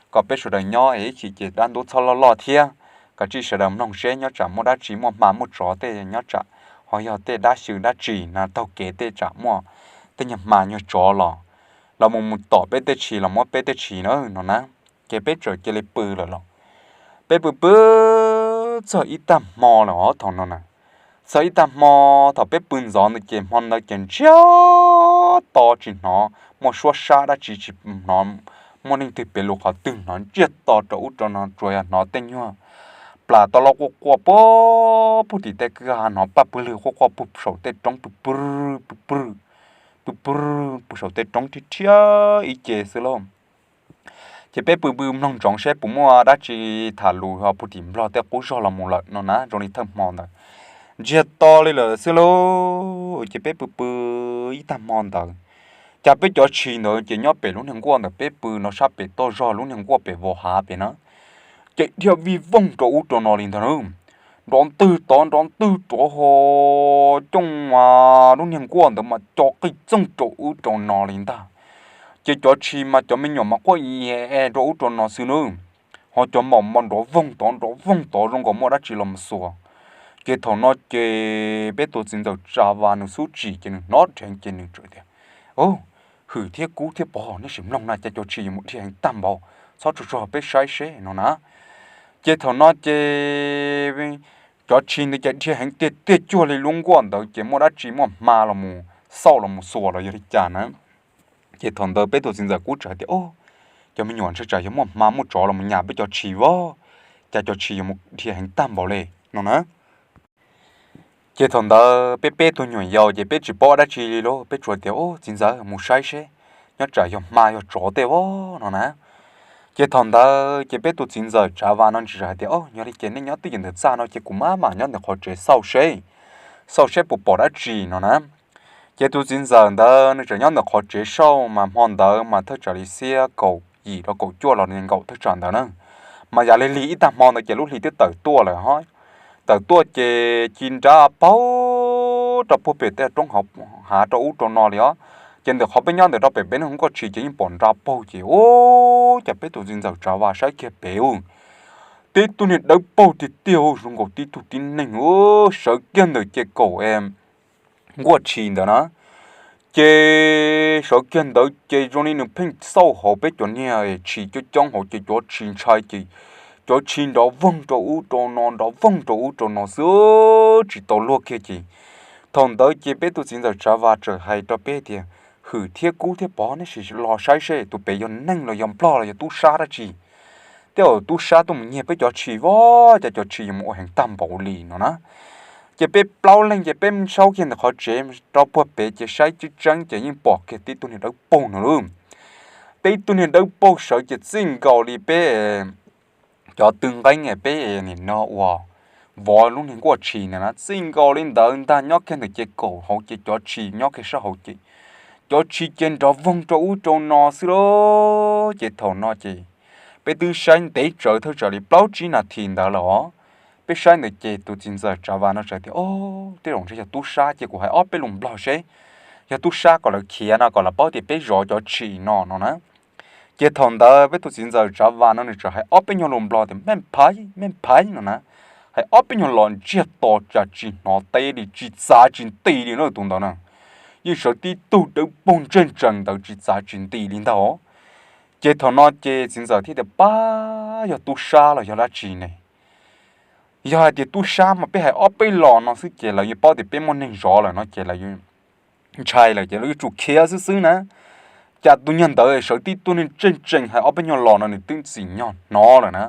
kom peb sawv daws nyob es ib chim ces dab ntub txhob loj loj thiab, kom tsij sawv daws mloog seb nyob tsam muaj dab tsi muaj hma muaj tsov tej nyob tsam ho yog tej dab xyw dab tsi na taug kev tej tsam muaj tej nyuag hma nyuag tsov los los mus mus tom peb tej tshis los muab peb tej tshis na no na. Ces peb txawm cia li pw lawm los peb pw pw txog ib tag hmo lawm os thaum no na. Txog ib tag hmo thaum peb pw ntxov ntawd ces hmo ntawd ces ntsiag to tsis hnov muaj suab sab dab tsi tsis hnov muaj leej twg piav lus qhov twg hnov ntsiag to rau ub rau no tsuas yog hnov tej nyuag plas toj loj quaj quaj puag puag tim tej kwj ha hnov paj pwg lwg quaj quaj puag saum tej roob pw pw pw pw pw pw saum tej roob thiab thiab ib ce xwb lauj. Ces peb pw pw mloog ntsoov seb puas muaj dab tsi tham lus ho puag tim nplog tej qub zog los mus lawm no na zoo li thawj hmo ntawd. Ntsiag to li lawm xwb lauj, ces peb pw pw ib tag hmo ntawd, cas peb cov tshis ntawd ces nyob pem lub niag nkuaj ntawm peb pw no sab pem toj zog lub niag nkuaj pem vos hav pem na, ces dhia vij voog rau ub rau no li ntag na. Nrov ntwg tod nrov ntwg rov ho cooj mas lub niag nkuaj ntawd mas co qij txoog rau ub rau no li ntag. Ces cov tshis mas cov me nyuam mas quaj e e rau ub rau no xwb na, ho cov maum mas nrov voog tod nrov voog tod zoo nkaus muaj dab tsi los mus xuas. Ces thaum no ces peb tus txiv ntxawm Tsav Vas nws xub tsim ces nws hnov dheev ces nws txawm tias, Hwm thiab kub thiab pov, nej sim mloog na, cas cov tshis yuav mus dhia heev tag npaum, txhob tsaug tsaug peb saib seb no na. Ces thaum no ces cov tshis ntawd ces dhia heev tiag tiag cuag li lub nkuaj ntawd ces muaj dab tsi muaj hma los mus xauj los mus xuas los yog li cas na. Ces thaum ntawd peb tus txiv ntxawm kuj txawm hais tias, Au, cov me nyuam, ntshe tsam yog muaj hma muaj tsov los mus nyas peb cov tshis as, cas cov tshis yuav mus dhia heev tag npaum li no na. Ces thaum ntawd peb peb tug nyuam yaus ces peb tsis paub dab tsi li lauj, peb tsuas tias, Au, txiv ntxawm, mus saib seb nyob tsam yog hma yog tsov tej as no na. Ces thaum ntawd ces peb tus txiv ntxawm Tsav Vas no nws txawm hais tias, Au, yog li ces nej nyob twj ywm ntawm txaj no ces kuv mam mam nyob ntawm qhov tsev xauj seb, xauj seb puas pom dab tsi no na. Ces tus txiv ntxawm ntawd nws txawm nyob ntawm qhov tsev xauj, mas hmo ntawd mas thawj tsam li xiab kaum yim rau kaum cuaj los nkaum thawj tsam ntawd na. Mas yam li lig ib tag hmo ntawd ces lub hli twb tawm tuaj lawm ho. Tawm tuaj ces ci nrab paug rau puag pem tej roob hav rau ub rau no li os. Ces ntawm qhov peb nyob ntawm rau pem peb lub nkuaj tshis ces yeej pom nrab paug ces, Au, cas peb tus txiv ntxawm Tsav Vas saib kiag pem ub, tib tug niag dawb paug tiag tiag, zoo nkaus tib tug tib neeg sawv kiag ntawm ces kaum nkuaj tshis ntawd na. Ces sawv kiag ntawd ces zoo li nws pheej xauj hauv peb cov niag tshis coob coob hauv ces cov tshis ntshai ces cov tshis nrov voog rau ub rau no, nrov voog rau ub rau no xwb, tsis tau luag kiag ces. Thaum ntawd ces peb tus txiv ntxawm Tsav Vas txawm hais rau peb tias, Hwm thiab Kub thiab Pov, nej sim los saib seb tus pem yog neeg los yog nplog los yog tub sab dab tsi. Tej zaum tub sab tuaj mus nyiag peb cov tshis as, cas cov tshis yuav mus ua heev tag npaum li no na. Ces peb plaub leeg ces peb saub kiag ntawm qhov tsev rau puag pem ces saib tseeb tseeb ces yeej pom kiag tib tug niag dawb paug no lauj. Tib tug niag dawb paug sawv ces txij nkaus li peb cov tw nqeeb peb nim no uas vov lub niag nkuaj tshis ntawd na, txij nkaus li ntawd ntag nyob kiag ntawm ces kaum hauv ces cov tshis nyob kiag sab hauv ces cov tshis ces nrov voog rau ub rau no xwb lauj. Ces thaum no ces peb twb saib ntev tsawv thawj tsam li plaub tsib nas this ntawd lawm os. Peb saib ntawd ces tus txiv ntxawm Tsav Vas no txawm tias, Au, tej zaum ntshe yog tub sab ces kuv hais ob peb lus nplog seb yog tub sab kom lawv khiav no kom lawv paub tias peb zov cov tshis no no na. Ces thaum ntawd peb tus txiv ntxawm Tsav Vas no nws txawm hais ob peb nyuag lus nplog tias, Mej phaiv, mej phaiv no na. Hais ob peb nyuag los ntsiag to cas tsis hnov teb li, tsis txav tsis nti li na tus ntawd na. Yeej sawv tib tug dawb paug ntseg ntsees ntawd tsis txav tsis nti li ntag. Ces thaum no ces txiv ntxawm thiaj tias, Pab, yog tub sab los yog dab tsi ne? Yog hais tias tub sab mas peb hais ob peb los no xwb ces lawv yuav paub tias peb muaj neeg zov lawm no ces lawv ntshai lawm ces lawv yuav tsum khiav xwb xwb na. Cas tus nyuag ntawd sawv tib tug neeg tseem tseem hais ob peb nyuag los no nws twb txim nyog hnov lawm na.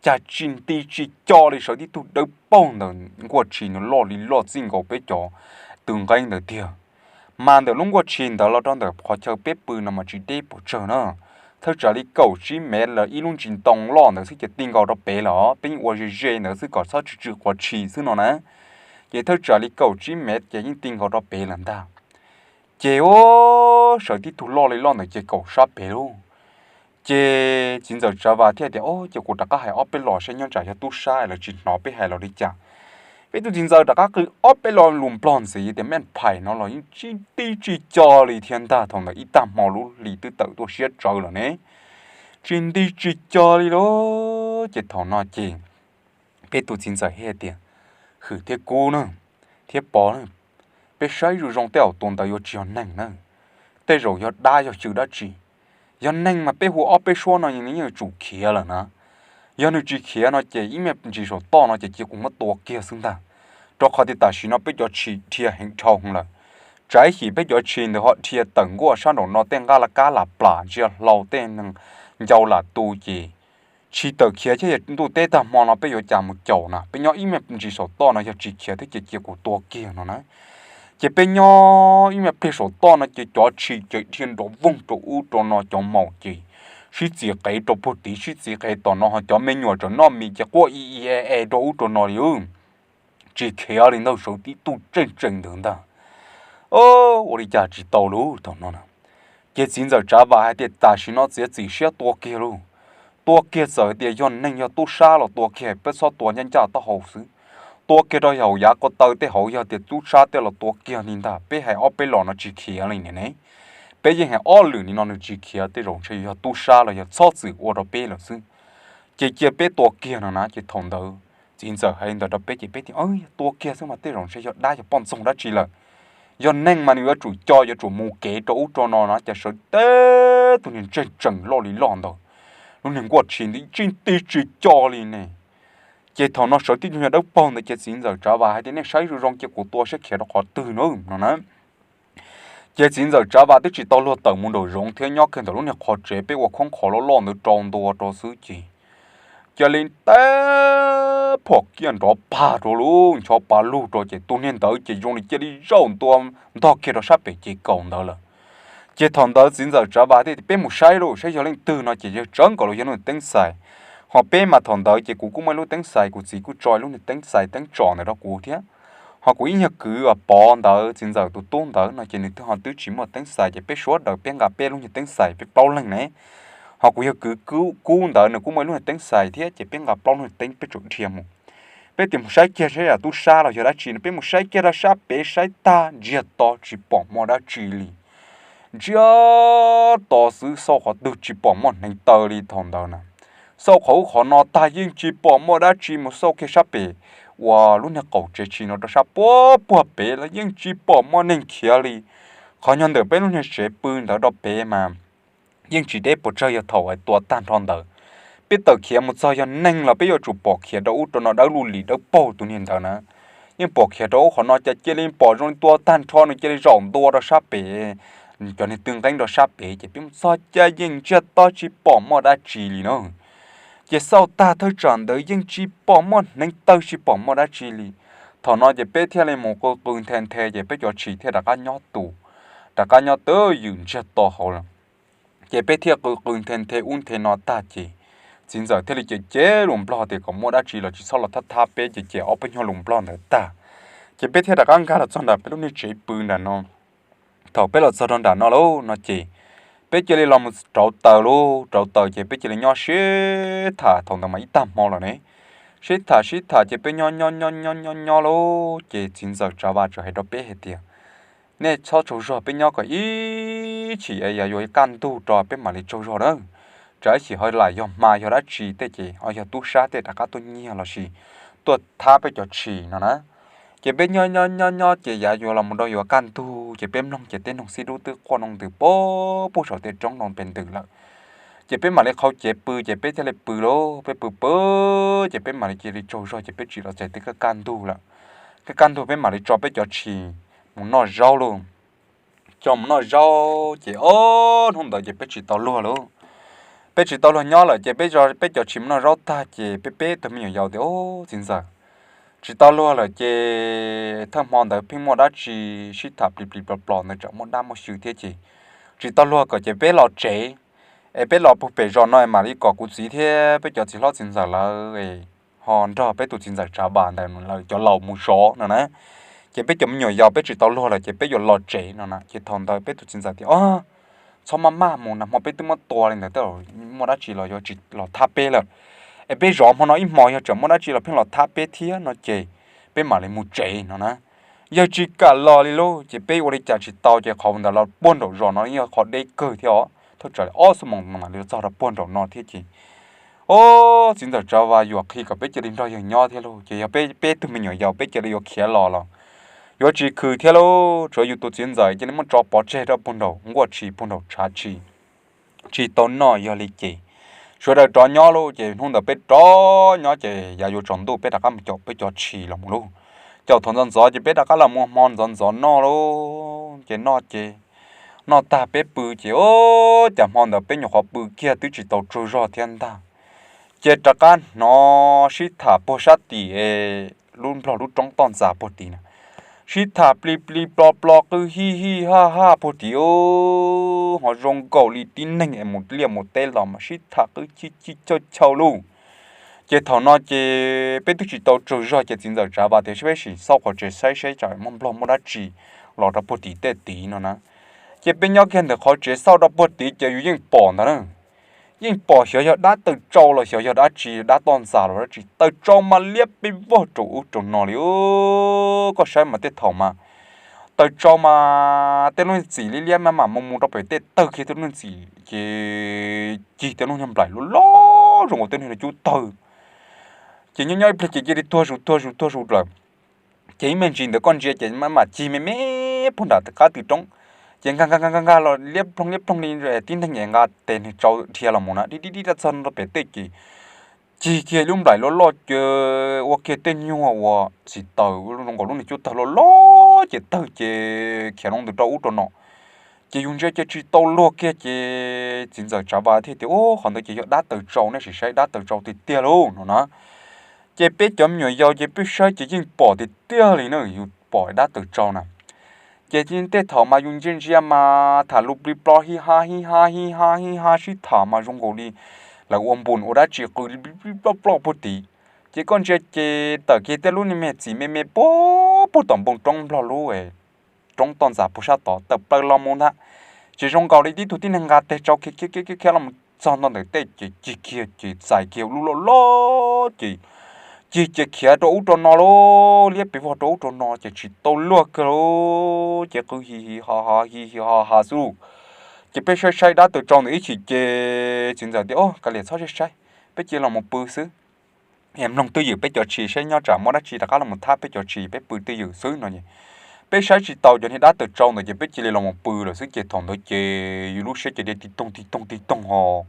Cas tsis nti tsis co li, sawv tib tug dawb paug ntawm nkuaj tshis nws loj li loj txij nkaus peb cov tw nqeeb ntawd tiag. Mas ntawm lub nkuaj tshis ntawd los rau ntawm qhov chaw peb pw no mas tsis deb pes tsawg na. Thawj tsam li kaum tsib mev lawm, ib lub ntsis ntoo loj ntawd xwb ces ti nkaus rau pem lawm os, peb yeej ua ze ze ntawd xwb kom txhob tsw tsw quav tshis xwb no na. Ces thawj tsam li kaum tsib mev ces yeej ti nkaus rau pem lawm ntag. Ces ua sawv tib tug loj li loj ntawm ces kaum sab pem lauj. Ces txiv ntxawm Tsav Vas thiaj tias, Au, ces kuv rov qab hais ob peb los seb nyob tsam yog tub sab lawv tsis hnov peb hais los li cas. Peb tus txiv ntxawm rov qab qw ob peb lo lus nplog ntxiv tias, Mej phaiv no los yeej tsis nti tsis co li thiab ntag. Thaum ntawd ib tag hmo lub hli twb tawm tuaj siab tsawv lawm ne, tsis nti tsis co li lauj. Ces thaum no ces peb tus txiv ntxawm thiaj tias, Hwm thiab Kub na, thiab Pov na, peb saib zoo zoo tej zaum tus ntawd yuav tsis yog neeg na, tej zaum yog dab yog xyw dab tsi. Yog neeg mas peb hu ob peb suab no nws yeej yuav tsum khiav lawm na. Yog nws tsis khiav no ces ib me ntsis saum toj no ces cia kuv muab tua kiag xwb ntag, rau qhov tias tam sim no peb cov tshis dhia heev dhau lawm. Tsam ib chim peb cov tshis ntawd ho dhia tawm nkuaj sab nraum no tej nqaj la kab lam plam ntsia hlau tej neeg ncau lam tu ces tshis tawm khiav thiab yog ntuj teb tag hmo no peb yuav cas mus caum na. Peb nyob ib me ntsis saum toj no yog tsis khiav thiab ces cia kuv tua kiag no na. Ces peb nyob ib me pliag saum toj no ces cov tshis ces dhia nrov voog rau ub rau no, cov maum ces sib txiv qev rau puag tid sib txiv qev tom no, ho cov me nyuam tseem noj mis ces quaj i i e e rau ub rau no li. Tsis khiav li ntag, sawv tib tug tseem tseem ntawd ntag. Ua li cas tsis tau lauj thaum no na. Ces txiv ntxawm Tsav Vas hais tias, Tam sim no txiav txim siab tua kiag lauj. Tua kiag, txawm tias yog neeg yog tub sab los tua kiag, peb txhob tua ncaj ncaj taub hau xwb. Tua kiag rau hauv yav ko taw tej hauv, yog tias tub sab tej los tua kiag li ntag. Peb hais ob peb los no tsis khiav li ne. Peb yeej hais ob lwm li no nws tsis khiav, tej zaum ntshe yog tub sab los yog txhob txwm ua rau peb lawm xwb. Ces cia peb tua kiag no na. Ces thaum ntawd txiv ntxawm hais li ntawd rau peb ces peb tias, Yog tua kiag xwb mas tej zaum ntshe yog dab yog poj ntxoog dab tsi lawm. Yog neeg mas nws yuav tsum co, yuav tsum mus kev rau ub rau no na. Ces sawv tib tug niag tseem tseem loj li loj ntawd lub niag nkuaj tshis ntawd tsis nti tsis co li ne. Ces thaum no sawv tib tug nyuag dawb paug ntawd ces txiv ntxawm Tsav Vas hais tias, nej saib zoo zoo cia kuv tua saib khiav rau qhov twg no no na. Ces txiv ntxawm Tsav Vas twb tsis tau luag tawm mus nraum zoov thiab, nyob kiag ntawm lub niag qhov tsev peb ua khoob qhov loj loj ntawd rau ntua rau xwb ces cia li teb phom kiag nrov pag rau lub ncho pa lug rau ces tus niag ntawd ces zoo li cia li zaum ntua ntog kiag rau sab pem ces kaum ntawd lawm. Ces thaum ntawd txiv ntxawm Tsav Vas thiaj tias, peb mus saib lauj, saib yog leej twg no ces yawg tsawv nkaus los yog lub niag teeb xais. Ho peb mas thaum ntawd ces kuv kuj muaj ib lub teeb xais, kuv txiv kuj tso ib lub niag teeb xais teeb tsom ntawd rau kuv thiab. Ho kuv ib nyuag kwv uas Pov ntawd, txiv ntxawm tus tub ntawd no ces nws twb ho twb tsis muaj teeb xais ces peb sawv daws peb nqa peb lub niag teeb xais peb plaub leeg ne. Ho kuv yawg kwv Kub ntawd nws kuj muaj ib lub niag teeb xais thiab ces peb nqa plaub lub niag teeb peb tsuas dhia mus. Peb tias mus saib kiag saib yog tub sab los yog dab tsi no, peb mus saib kiag rau sab pem saib tag ntsiag to tsis pom muaj dab tsi li. Ntsiag to xwb, xauj qhov twg tsis pom muaj hneev taw li thaum ntawd na. Xauj qhov ub qhov no tag yeej tsis pom muaj dab tsi, mus xauj kiag sab pem uas lub niag qaum tsev tshis no rau sab puag puag pem los yeej tsis pom muaj neeg khiav li. Qhov nyob ntawm peb lub niag tsev pw ntawd rau pem mas yeej tsis deb puas tsawg, yog thaum tua tag nrho ntawd peb tawm khiav mus txog yog neeg los peb yuav tsum pom khiav rau ub rau no dawb luj lis dawb paug tus niag ntawd na. Yeej pom khiav rau ub qhov no ces cia li pom zoo li tua tag nrho nws cia li zaum ntua rau sab pem, cov niag tw nqeeb rau sab pem ces peb mus txog cas yeej ntsiag to tsis pom muaj dab tsi li na. Ces xauj tag thawj tsam ntawd yeej tsis pom muaj hneev taw tsis pom muaj dab tsi li. Thaum no ces peb thiaj li mus qw qw nthe nthe ces peb cov tshis thiaj rov qab nyob tus, rov qab nyob twj ywm ntsiag to hauv lawm. Ces peb thiaj qw qw nthe nthe ub nthe no tag ces txiv ntxawm thiaj li cem cem lus Nplog tias kom muaj dab tsi los tsis txhob los thab thab peb, ces cem ob peb nyuag lus Nplog ntawd tag, ces peb thiaj rov qab nkag los txog nram peb lub niag tsev pw nram no. Thaum peb los txog rau nram no lauj no ces peb cia li los mus rauv taws lauj, rauv taws ces peb cia li nyob sib tham, thaum ntawd mas ib tag hmo lawm ne. Sib tham sib tham ces peb nyob nyob nyob nyob nyob nyob lauj ces txiv ntxawm Tsav Vas txawm hais rau peb hais tias, nej txhob tsaug zog, peb nyob kom ib chim yav yuav kaj ntug rau peb mam li tsaug zog na. Tsam ib chim ho lam yog hma yog dab tsi tej ces ho yog tub sab tej rov qab tuaj nyiag los sis tuaj thab peb cov tshis no na. Ces peb nyob nyob nyob nyob ces yav yuav los mus rau yuav kaj ntug ces peb mloog ces tej noog xib dub twb quaj noo ntws puag puag saum tej roob no pes ntws lawm. Ces peb mam li qhau cev pw ces peb thiaj li pw lauj, peb pw pw ces peb mam li cia li tsaug zog ces peb tsis los txais tej kaj kaj ntug lawm. Kaj kaj ntug peb mam li tso peb cov tshis mus noj zaub lauj. Tso mus noj zaub ces ob hnub ntawd ces peb tsis tau luag lauj. Peb tsis tau luag nyob lawm ces peb, peb cov tshis mus noj zaub tag ces peb peb tug me nyuam yaus tias, ub, txiv ntxawm, tsis tau luag lawm ces thawj hmo ntawd pheej muaj dab tsi sib tham plis plis plos plos ntawd tsam muaj dab muaj xyw thiab ces tsis tau luag kom ces peb los tsev, es peb los puag pem zos no mam li kom kuv txiv thiab peb cov txiv hlob txiv ntxawm lawv ho nrog peb tus txiv ntxawm Tsav Vas ntawd lawv cov laus mus zov no na. Ces peb cov me nyuam yaus peb tsis tau luag lawm ces peb yuav los tsev no na. Ces thaum ntawd peb tus txiv ntxawm tias, o, txhob maj maj mus, nag hmo peb twb muab tua li ntawd, muaj dab tsi los yuav tsis los thab peb lawm. Es peb zov hmo no ib hmos yog tseem muaj dab tsi los pheej los thab peb thiab no ces peb mam li mus tsev no na. Yawg tsis kam los li lauj, ces peb ua li cas tsis tau ces qhov ntawd los puag nraum zos no yog qhov deb kawg thiab os, thaj tsam li ob xuab moos mam li txog rau puag nraum no thiab ces, o, txiv ntxawm Tsav Vas yuam qhi kom peb cia li nrog yawg nyob thiab lauj. Ces yog peb peb tug me nyuam yaus peb cia li yuav khiav los los yuav tsis khwv thiab lauj, tsuav yus tus txiv ntxawm cia li muab tso pov tseg rau puag nraum nkuaj tshis puag nraum tshav tshis, tsis tau noj yog li ces sawv daws rov nyob lauj. Ces hnub ntawd peb rov nyob ces yav yuav tsaus ntuj peb rov qab mus caum peb cov tshis los mus lauj. Caum thaum ntxov ntxov ces peb rov qab los mus hmo ntxov ntxov noj lauj. Ces noj ces noj tag peb pw ces, o, cas hmo ntawd peb nyuam qhuav pw kiag twb tsis tau tsaug zog thiab ntag. Ces rov qab hnov sib tham puag sab tim lub Nplog lub roob toj ntxas puag tid na, sib tham plis plis plos plos qw hij hij haj haj puag tid, ho zoo nkaus li tib neeg es mus liaj mus teb los mas sib tham qw chij chij chaw chaw lauj. Ces thaum no ces peb twb tsis tau tsaug zog ces txiv ntxawm Tsav Vas tias peb sim xauj qhov tsev saib saib tsam muaj Nplog muaj dab tsi los rau puag tim tej tid no na. Ces peb nyob kiag ntawm qhov tsev xauj rau puag tid ces yus yeej pom ntag na. Yeej pom xyov yog dab taws tsau los xyov yog dab tsi, dab toj ntxas los dab tsi, taws tsau mas liab peb vog rau ub rau no li. Koj saib mas tej thaum mas taws tsau mas tej lub ntxim liab liab maj mam mus mus rau pem tej tawg kiag tej lub ntxim ces cig tej lub niag nplaim loj loj zoo ua tej niag cub tawg. Ces nyob nyob ib pliag ces cia li tuag zus tuag zus tuag zus lawm. Ces ib me ntsis ntawd koj ntsia ces maj mam cig me me puag nram qab tw roob, Ces nkag nkag nkag nkag los liab ploog liab ploog li tib neeg es nqa tes nws tsau dhia los mus na, dib dib dib txog rau pem tej ces cig kiag lub nplaim loj loj ces ua kiag tej nyuag uas txiv taws zoo nkaus lub niag cub tawg loj loj ces tawg ces khiav loo ntws rau ub rau no. Ces yus ntsia ces tsis tau luag kiag ces txiv ntxawm Tsav Vas thiaj tias, Ub, qhov ntawd ces yog dab taws tsau, nej sim saib dab taws tsau tiag tiag lauj, no na. Ces peb cov me nyuam yaus ces peb saib ces yeej pom tiag tiag li na, yus pom dab taws tsau na. Ces tej thaum mas yus ntsia ntsia mas tham lus plig plo hij ha hij ha hij ha hij ha sib tham mas zoo nkaus li lawv ua npus ua dab tsi qw plig plig ploj ploj puag tid. Ces koj ntsia ces tawm kiag tej lub niag me txiv me me puag puag tom npoo roob nplog lub roob toj ntxas puag sab tod tawm plaws los mus ntag. Ces zoo nkaus li tib tug tib neeg nqa tes tsau khiav khiav khiav khiav los mus txog nto ntawm tej ces cig kiag ces txais kiag lub loj loj ces cig ces khiav rau ub rau no lauj, liab pes vog rau ub rau no ces tsis tau luag kiag lauj, ces qw hi hi ha ha hi hi ha ha xwb lauj. Ces peb saib saib dab taws tsau ntawd ib chim ces txiv ntxawm tias, Ub, kav liam txhob saib saib, peb cia li los mus pw xwb. Es mloog twj ywm peb cov tshis saib nyob tsam muaj dab tsi rov qab los mus thab peb cov tshis, peb pw twj ywm xwb no es peb saib tsis taus cov niag dab taws tsau ntawd ces peb cia li los mus pw lawm xwb. Ces thaum ntawd ces yus lub siab ces dhia tig toog tig toog tig toog ho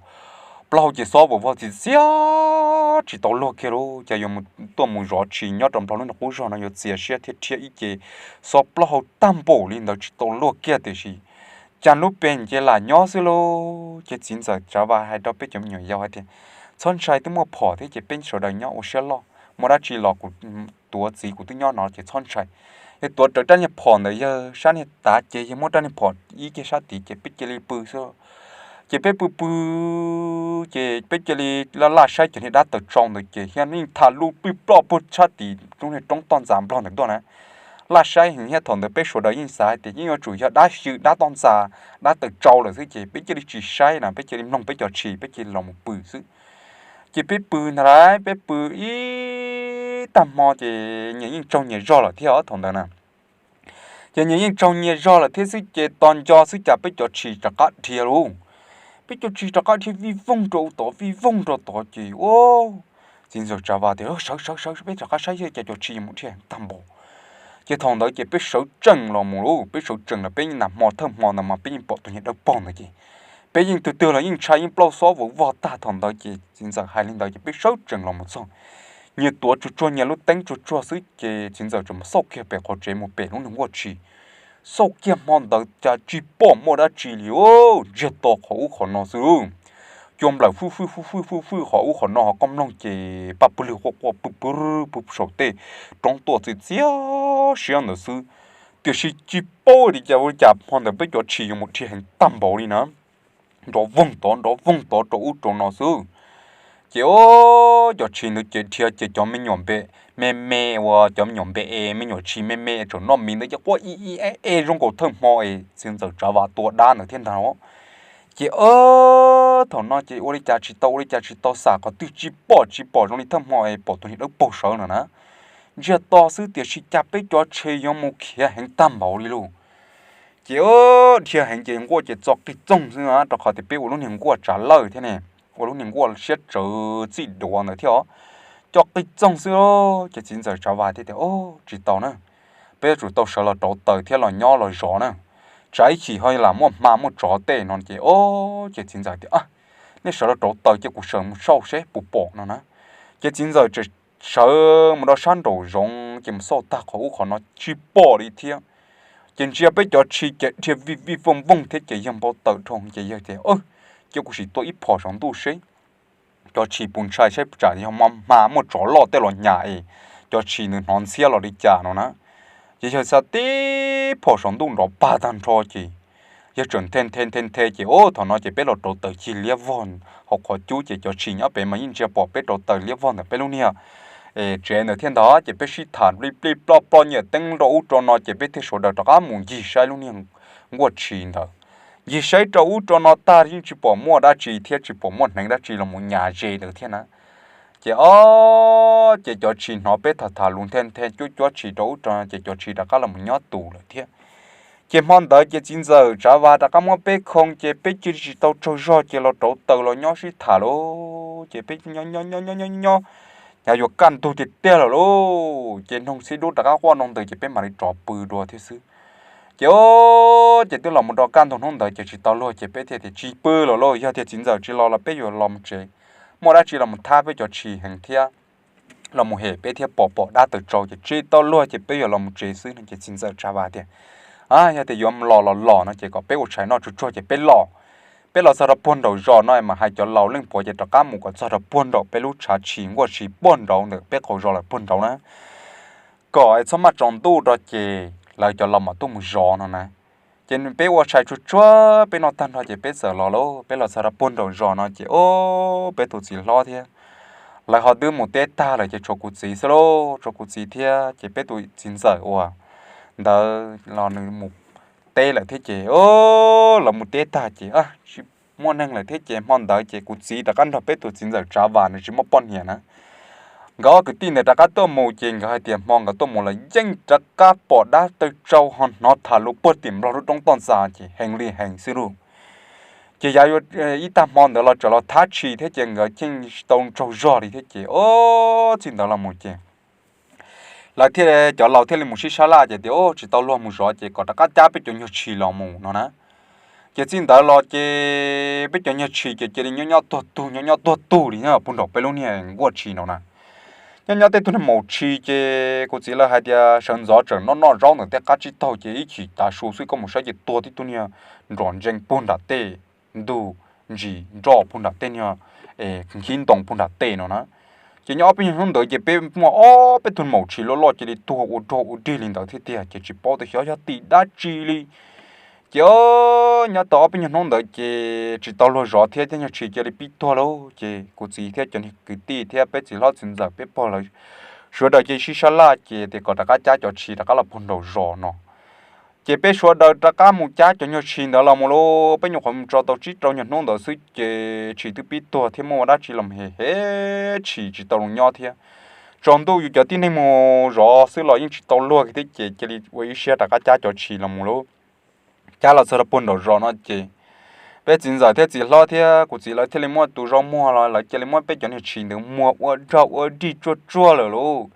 plaub hau ces xob vawv vog txias txias tsis tau luag kiag lauj. Cas yuav mus tuaj mus zov tshis nyob rau nplog lub niag qub zog no yuav txias siab thiab rhiab ib ce xob plaub hau tag npaum li ntawd tsis tau luag kiag tiam sis cas lub pes ces lam nyob xwb lauj. Ces txiv ntxawm Tsav Vas hais rau peb cov me nyuam yaus hais tias, Txhob ntshai, twb muaj phom thiab ces peb sawv daws nyob ua siab loj, muaj dab tsi los kuv tuav txiv kuv twb nyob no ces txhob ntshai. Yog tuav rawv rab niag phom ntawd yawg sab niag tav ces yog muab rab niag phom ib kiag sab tid ces peb cia li pw xwb. Ces peb pw pw ces peb cia li laj laj saib cov niag dab taws tsau ntawd ces thiab yeej tham lus plig ploj puag sab tim lub niag roob toj ntxas nplog ntawd tuaj na. Laj saib heev thiab thaum ntawd peb sawv daws yeej xav hais tias yeej yuav tsum yog dab xyw dab toj ntxas dab taws tsau lawm xwb ces peb cia li tsis saib na, peb cia li mloog peb cov tshis peb cia li los mus pw xwb. Ces peb pw ntag lauj, peb pw ib tag hmo ces nyias yeej tsaug nyias zog lawm thiab thaum ntawd na. Ces nyias yeej tsaug nyias zog lawm thiab xwb ces tos nco xwb cas peb cov tshis rov qab dhia lauj. Peb cov tshis rov qab dhia vij voog rau ub tod vij voog rau tod ces ub, txiv ntxawm Tsav Vas tias, Sawv sawv sawv, peb rov qab saib yog cas cov tshis mus dhia tag npaum. Ces thaum ntawd ces peb sawv tsees los mus lauj, peb sawv tsees los peb nag hmo thawj hmo ntawd mas peb yeej pom tus niag dawb paug ntawd ces peb yeej twg twg los yeej ntshai yeej plaub xob vawv vog tag. Thaum ntawd ces txiv ntxawm hais li ntawd ces peb sawv tsees los mus txog, nyias tuav tsuag tsuag nyias lub teeb tsuag tsuag xwb ces txiv ntxawm tseem mus xauj kiag pem qhov tsev mus pem lub niag nkuaj tshis. Xauj kiag hmo ntawd cas tsis pom muaj dab tsi li, ntsiag to qhov ub qhov no xwb lauj. Cua nplawm fwj fwj fwj fwj fwj fwj qhov ub qhov no ho koj mloog ces paj pw lwg quaj quaj pw pw pw saum tej roob tuaj txias txias siab ntawd xwb. Tiam sis tsis paub li cas ua li cas hmo ntawd peb cov tshis yuav mus dhia heev tag npaum li na, nrov voog tod nrov voog tod rau ub rau no xwb. Ces o, cov tshis ntawd ces dhia ces cov me nyuam npe me me uas cov me nyuam npe es me nyuam tshis me me tseem noj miv ntawd ces quaj i i e e zoo nkaus thawj hmo es txiv ntxawm Tsav Vas tua dab ntawd thiab ntag. Ces o, thaum no ces ua li cas tsis tau ua li cas tsis tau, xam qhov twg tsis pom tsis pom zoo li thawj hmo es pom tus niag dawb paug sawv no na. Ntsiag to xwb tiam sis cas peb cov tshis yuav mus khiav heev tag npaum li lauj. Ces dhia heev ces nkuaj ces txo qig txoog xwb na, rau qhov tias peb ua lub niag nkuaj tsav lawj thiab ne, ua lub niag nkuaj siab tsawv txij duav ntawd thiab os. Txo qig txoog xwb, ces txiv ntxawm Tsav Vas thiaj tias, O, tsis tau na, peb yuav tsum tau sawv los rauv taws thiab los nyob los zov na, tsam ib chim ho lam muaj hma muaj tsov tej no. Ces o, ces txiv ntxawm tias, Nej sawv los rauv taws ces kuv sawv mus xauj seb puas pom no na. Ces txiv ntxawm tseem sawv mus rau sab nraum zoov ces mus xauj tag qhov ub qhov no tsis pom li thiab. Ces ntsia peb cov tshis ces dhia vij vij voog voog thiab ces yawg npau taws dhau ces yawg tias, Cia kuv sim tua ib phom saum ntuj seb cov tshis puas ntshai, saib tsam yog hma muaj tsov loj tej los nyas es cov tshis ntawd hnov ntxhiab los li cas no na. Ces yawg xa tib phom saum ntuj nrov pag tag nrho ces yawg tseem nthe nthe nthe nthe ces o, thaum no ces peb los rauv taws cig liab vog hauv qhov cub ces cov tshis nyob pem mas yeej ntsia pom peb rauv taws liab vog ntawm peb lub niag tsev ntawd thiab ntag. Ces peb sib tham plij plij ploj ploj nyiam teeb rau ub rau no ces peb thiaj sawv daws rov qab mus ncig saib lub niag nkuaj tshis ntawd. Ncig saib rau ub rau no tag yeej tsis pom muaj dab tsi thiab tsis pom muaj hneev dab tsi los mus nyas ze ntawd thiab na. Ces o, ces cov tshis hnov peb tham tham lus nthe nthe cuab cuab tshis rau ub rau no ces cov tshis rov qab los mus nyob tus lawm thiab. Ces hmo ntawd ces txiv ntxawm Tsav Vas rov qab muab peb khoo ces peb cia li tsis tau tsaug zog ces los rauv taws los nyob sib tham lauj. Ces peb nyob nyob nyob nyob nyob nyob, nyob yuav kaj ntug tiag tiag lawm lauj. Ces noog xib dub rov qab quaj nroo ntws ces peb mam li rov pw dua thiab xwb. Ces o, Ces twb los mus rau kaj ntug hnub ntawd ces tsis tau luag ces peb thiaj tias tsis pw los lauj, yog tias txiv ntxawm tsis los los peb yuav los mus tsev, muaj dab tsi los mus thab peb cov tshis heev thiab los mus hem peb thiab pom pom dab tawm tsau ces tsis tau luag ces peb yuav los mus tsev xwb no ces txiv ntxawm Tsav Vas tias, yog tias yuav los los los no ces kom peb ua tshais noj tsuag tsuag ces peb los. Peb los txog rau puag nraum zos no mas hais cov laus leej puav ces rov qab mus kom txog rau puag nraum peb lub tshav tshis nkuaj tshis puag nraud ntawm peb qaum zos lawm puag nraud na, kom txhob maj tsaus ntuj rau ces lawv cov laus mam tuaj mus zov no na. Ces peb ua tshais tsuag tsuag peb noj tag nrho ces peb txawm los lauj. Peb los txog rau puag nraum zos no ces o, peb tus txiv hlob thiab lawv ho twb mus teb tag lawm ces tshuav kuv txiv xwb lauj, tshuav kuv txiv thiab ces peb tus txiv ntxawm uas ntawd los nws mus teb lawm thiab ces o, lawv mus teb tag ces tsis muaj neeg lawm thiab ces hmo ntawd ces kuv txiv rov qab nrog peb tus txiv ntxawm Tsav Vas nws tsis muaj poj niam na, nkawd ob kwv tij ntawd rov qab tuaj mus ces nkawd hais tias hmo nkawd tuaj mus los yeej rov qab pom dab tawm tsau ho hnov tham lus puag tim Nplog lub roob toj ntxas ces heev li heev xwb lauj. Ces yav ib tag hmo ntawd los tseem los thab tshis thiab ces nkawd yeej tsis tau tsaug zog li thiab ces o, txij ntawd los mus ces lawv thiaj, cov laus thiaj li mus sib sab laj ces tias o, tsis tau luag mus zov ces kom rov qab cab peb cov nyuag tshis los mus no na. Ces txij ntawd los ces peb cov nyuag tshis ces cia li nyob nyob tuag tug nyob nyob tuag tug li nyob puag nraum peb lub niag nkuaj tshis no na. Nyob nyob tej tug niag maum tshis ces kuv txiv lawv hais tias sawv ntxov tseem noj noj zaub ntawm tej qab tsib taug ces ib chim tav su xwb koj mus saib ces tuag tib tug niag nrom ntsees puag nram tej ntug ntsis nroj puag nram tej niag khib ntoo puag nram tej no na. Ces nyob ob peb nyuag hnub ntawd ces peb muaj ob peb tug maum tshis loj loj cia li tuag ua rog ua dig li ntawd thiab tiag ces tsis paub tias xyov yog tim dab tsi li. Ces nyob tau ob peb nyuag hnub ntawd ces tsis tau luag zov thiab tej nyuag tshis cia li pib tuag lauj. Ces kuv txiv thiab cov niag kwv tij thiab peb txiv hlob txiv ntxawm peb pog lawv sawv daws cia li sib sab laj ces tias kom rov qab cab cov tshis rov qab los puag nraum zos no. Ces peb sawv daws rov qab mus cab cov nyuag tshis ntawd los mus lauj. Peb nyuam qhuav mus tso tau tsib rau nyuag hnub ntawd xwb ces tshis twb pib tuag thiab muaj ua dab tsi los hem hem tshis tsis tau zoo nyob thiab. Tsaus ntuj yus cov tib neeg mus zov xwb los yeej tsis tau luag thiab ces cia li ua ib siab rov qab cab cov tshis los mus lauj. Cab los txog rau puag nraum zos no ces peb txiv ntxawm thiab txiv hlob thiab kuv txiv lawv thiaj li muab tus zaub muag los lawv cia li muab peb cov niag tshis ntawd muag ua rog ua dig tsuag tsuag lawm lauj.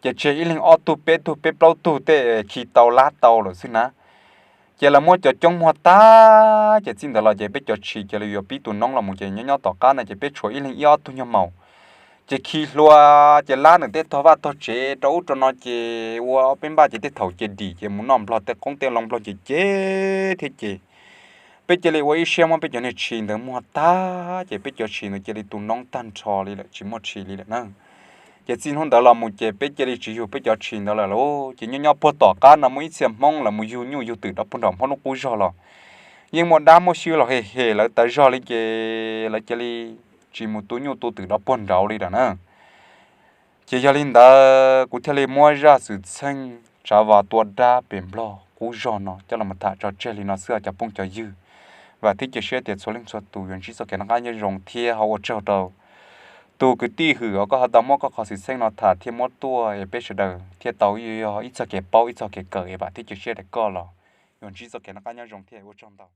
Ces tseg ib leeg ob tug peb tug peb plaub tug tej khi tau lab tau lawm xwb na. Ces lawv muab cov coob muag tag ces txij ntawd los ces peb cov tshis cia li yuav pib tu noob los mus ces nyob nyob tom qab no ces peb tshuav ib leeg ib ob tug nyuag maum ces khi hlua ces lab ntawm tej tog vaj tog tsev rau ub rau no ces ua ob peb npaj ces tej thaum ces dim ces mus noj nplog tej qoob tej loo nplog ces ces thiab ces peb cia li ua ib siab muab peb cov niag tshis ntawd muag tag ces peb cov tshis ntawd cia li tu noob tag nrho li lawm tsis muaj tshis li lawm na. Ces txij hnub ntawd los mus ces peb cia li tsis yug peb cov tshis ntawd lawm lauj. Ces nyob nyob puag tom qab no muaj ib txhia Hmoob lawv mus yug nyuj yug twm rau puag nram Hmoob lub qub zog los yeej muaj dab muaj xyw los hem hem lawv tas zog li ces lawv cia li tsis mus tu nyuj tu twm rau puag nraud li lawm na. Ces yog li ntawd kuv thiaj li muab zaj xwm txheej Tsav Vas tua dab pem Nplog qub zog no coj los tham tso tseg li no xwb cov phooj cov ywg. Vam thiab cia siab tias txhua leej txhua tus yuav ntsib txoj kev noj qab nyob zoo thiab ho ua tsaug rau tus kwv tij hwm uas koj ho tau muab koj qhov xwm txheej no tham thiab muab tuaj es peb sawv daws thiaj tau yog ib txoj kev paub ib txoj kev kawm es vam thiab cia siab tias koj los yuav ntsib txoj kev noj qab nyob zoo thiab ua tsaug ntau.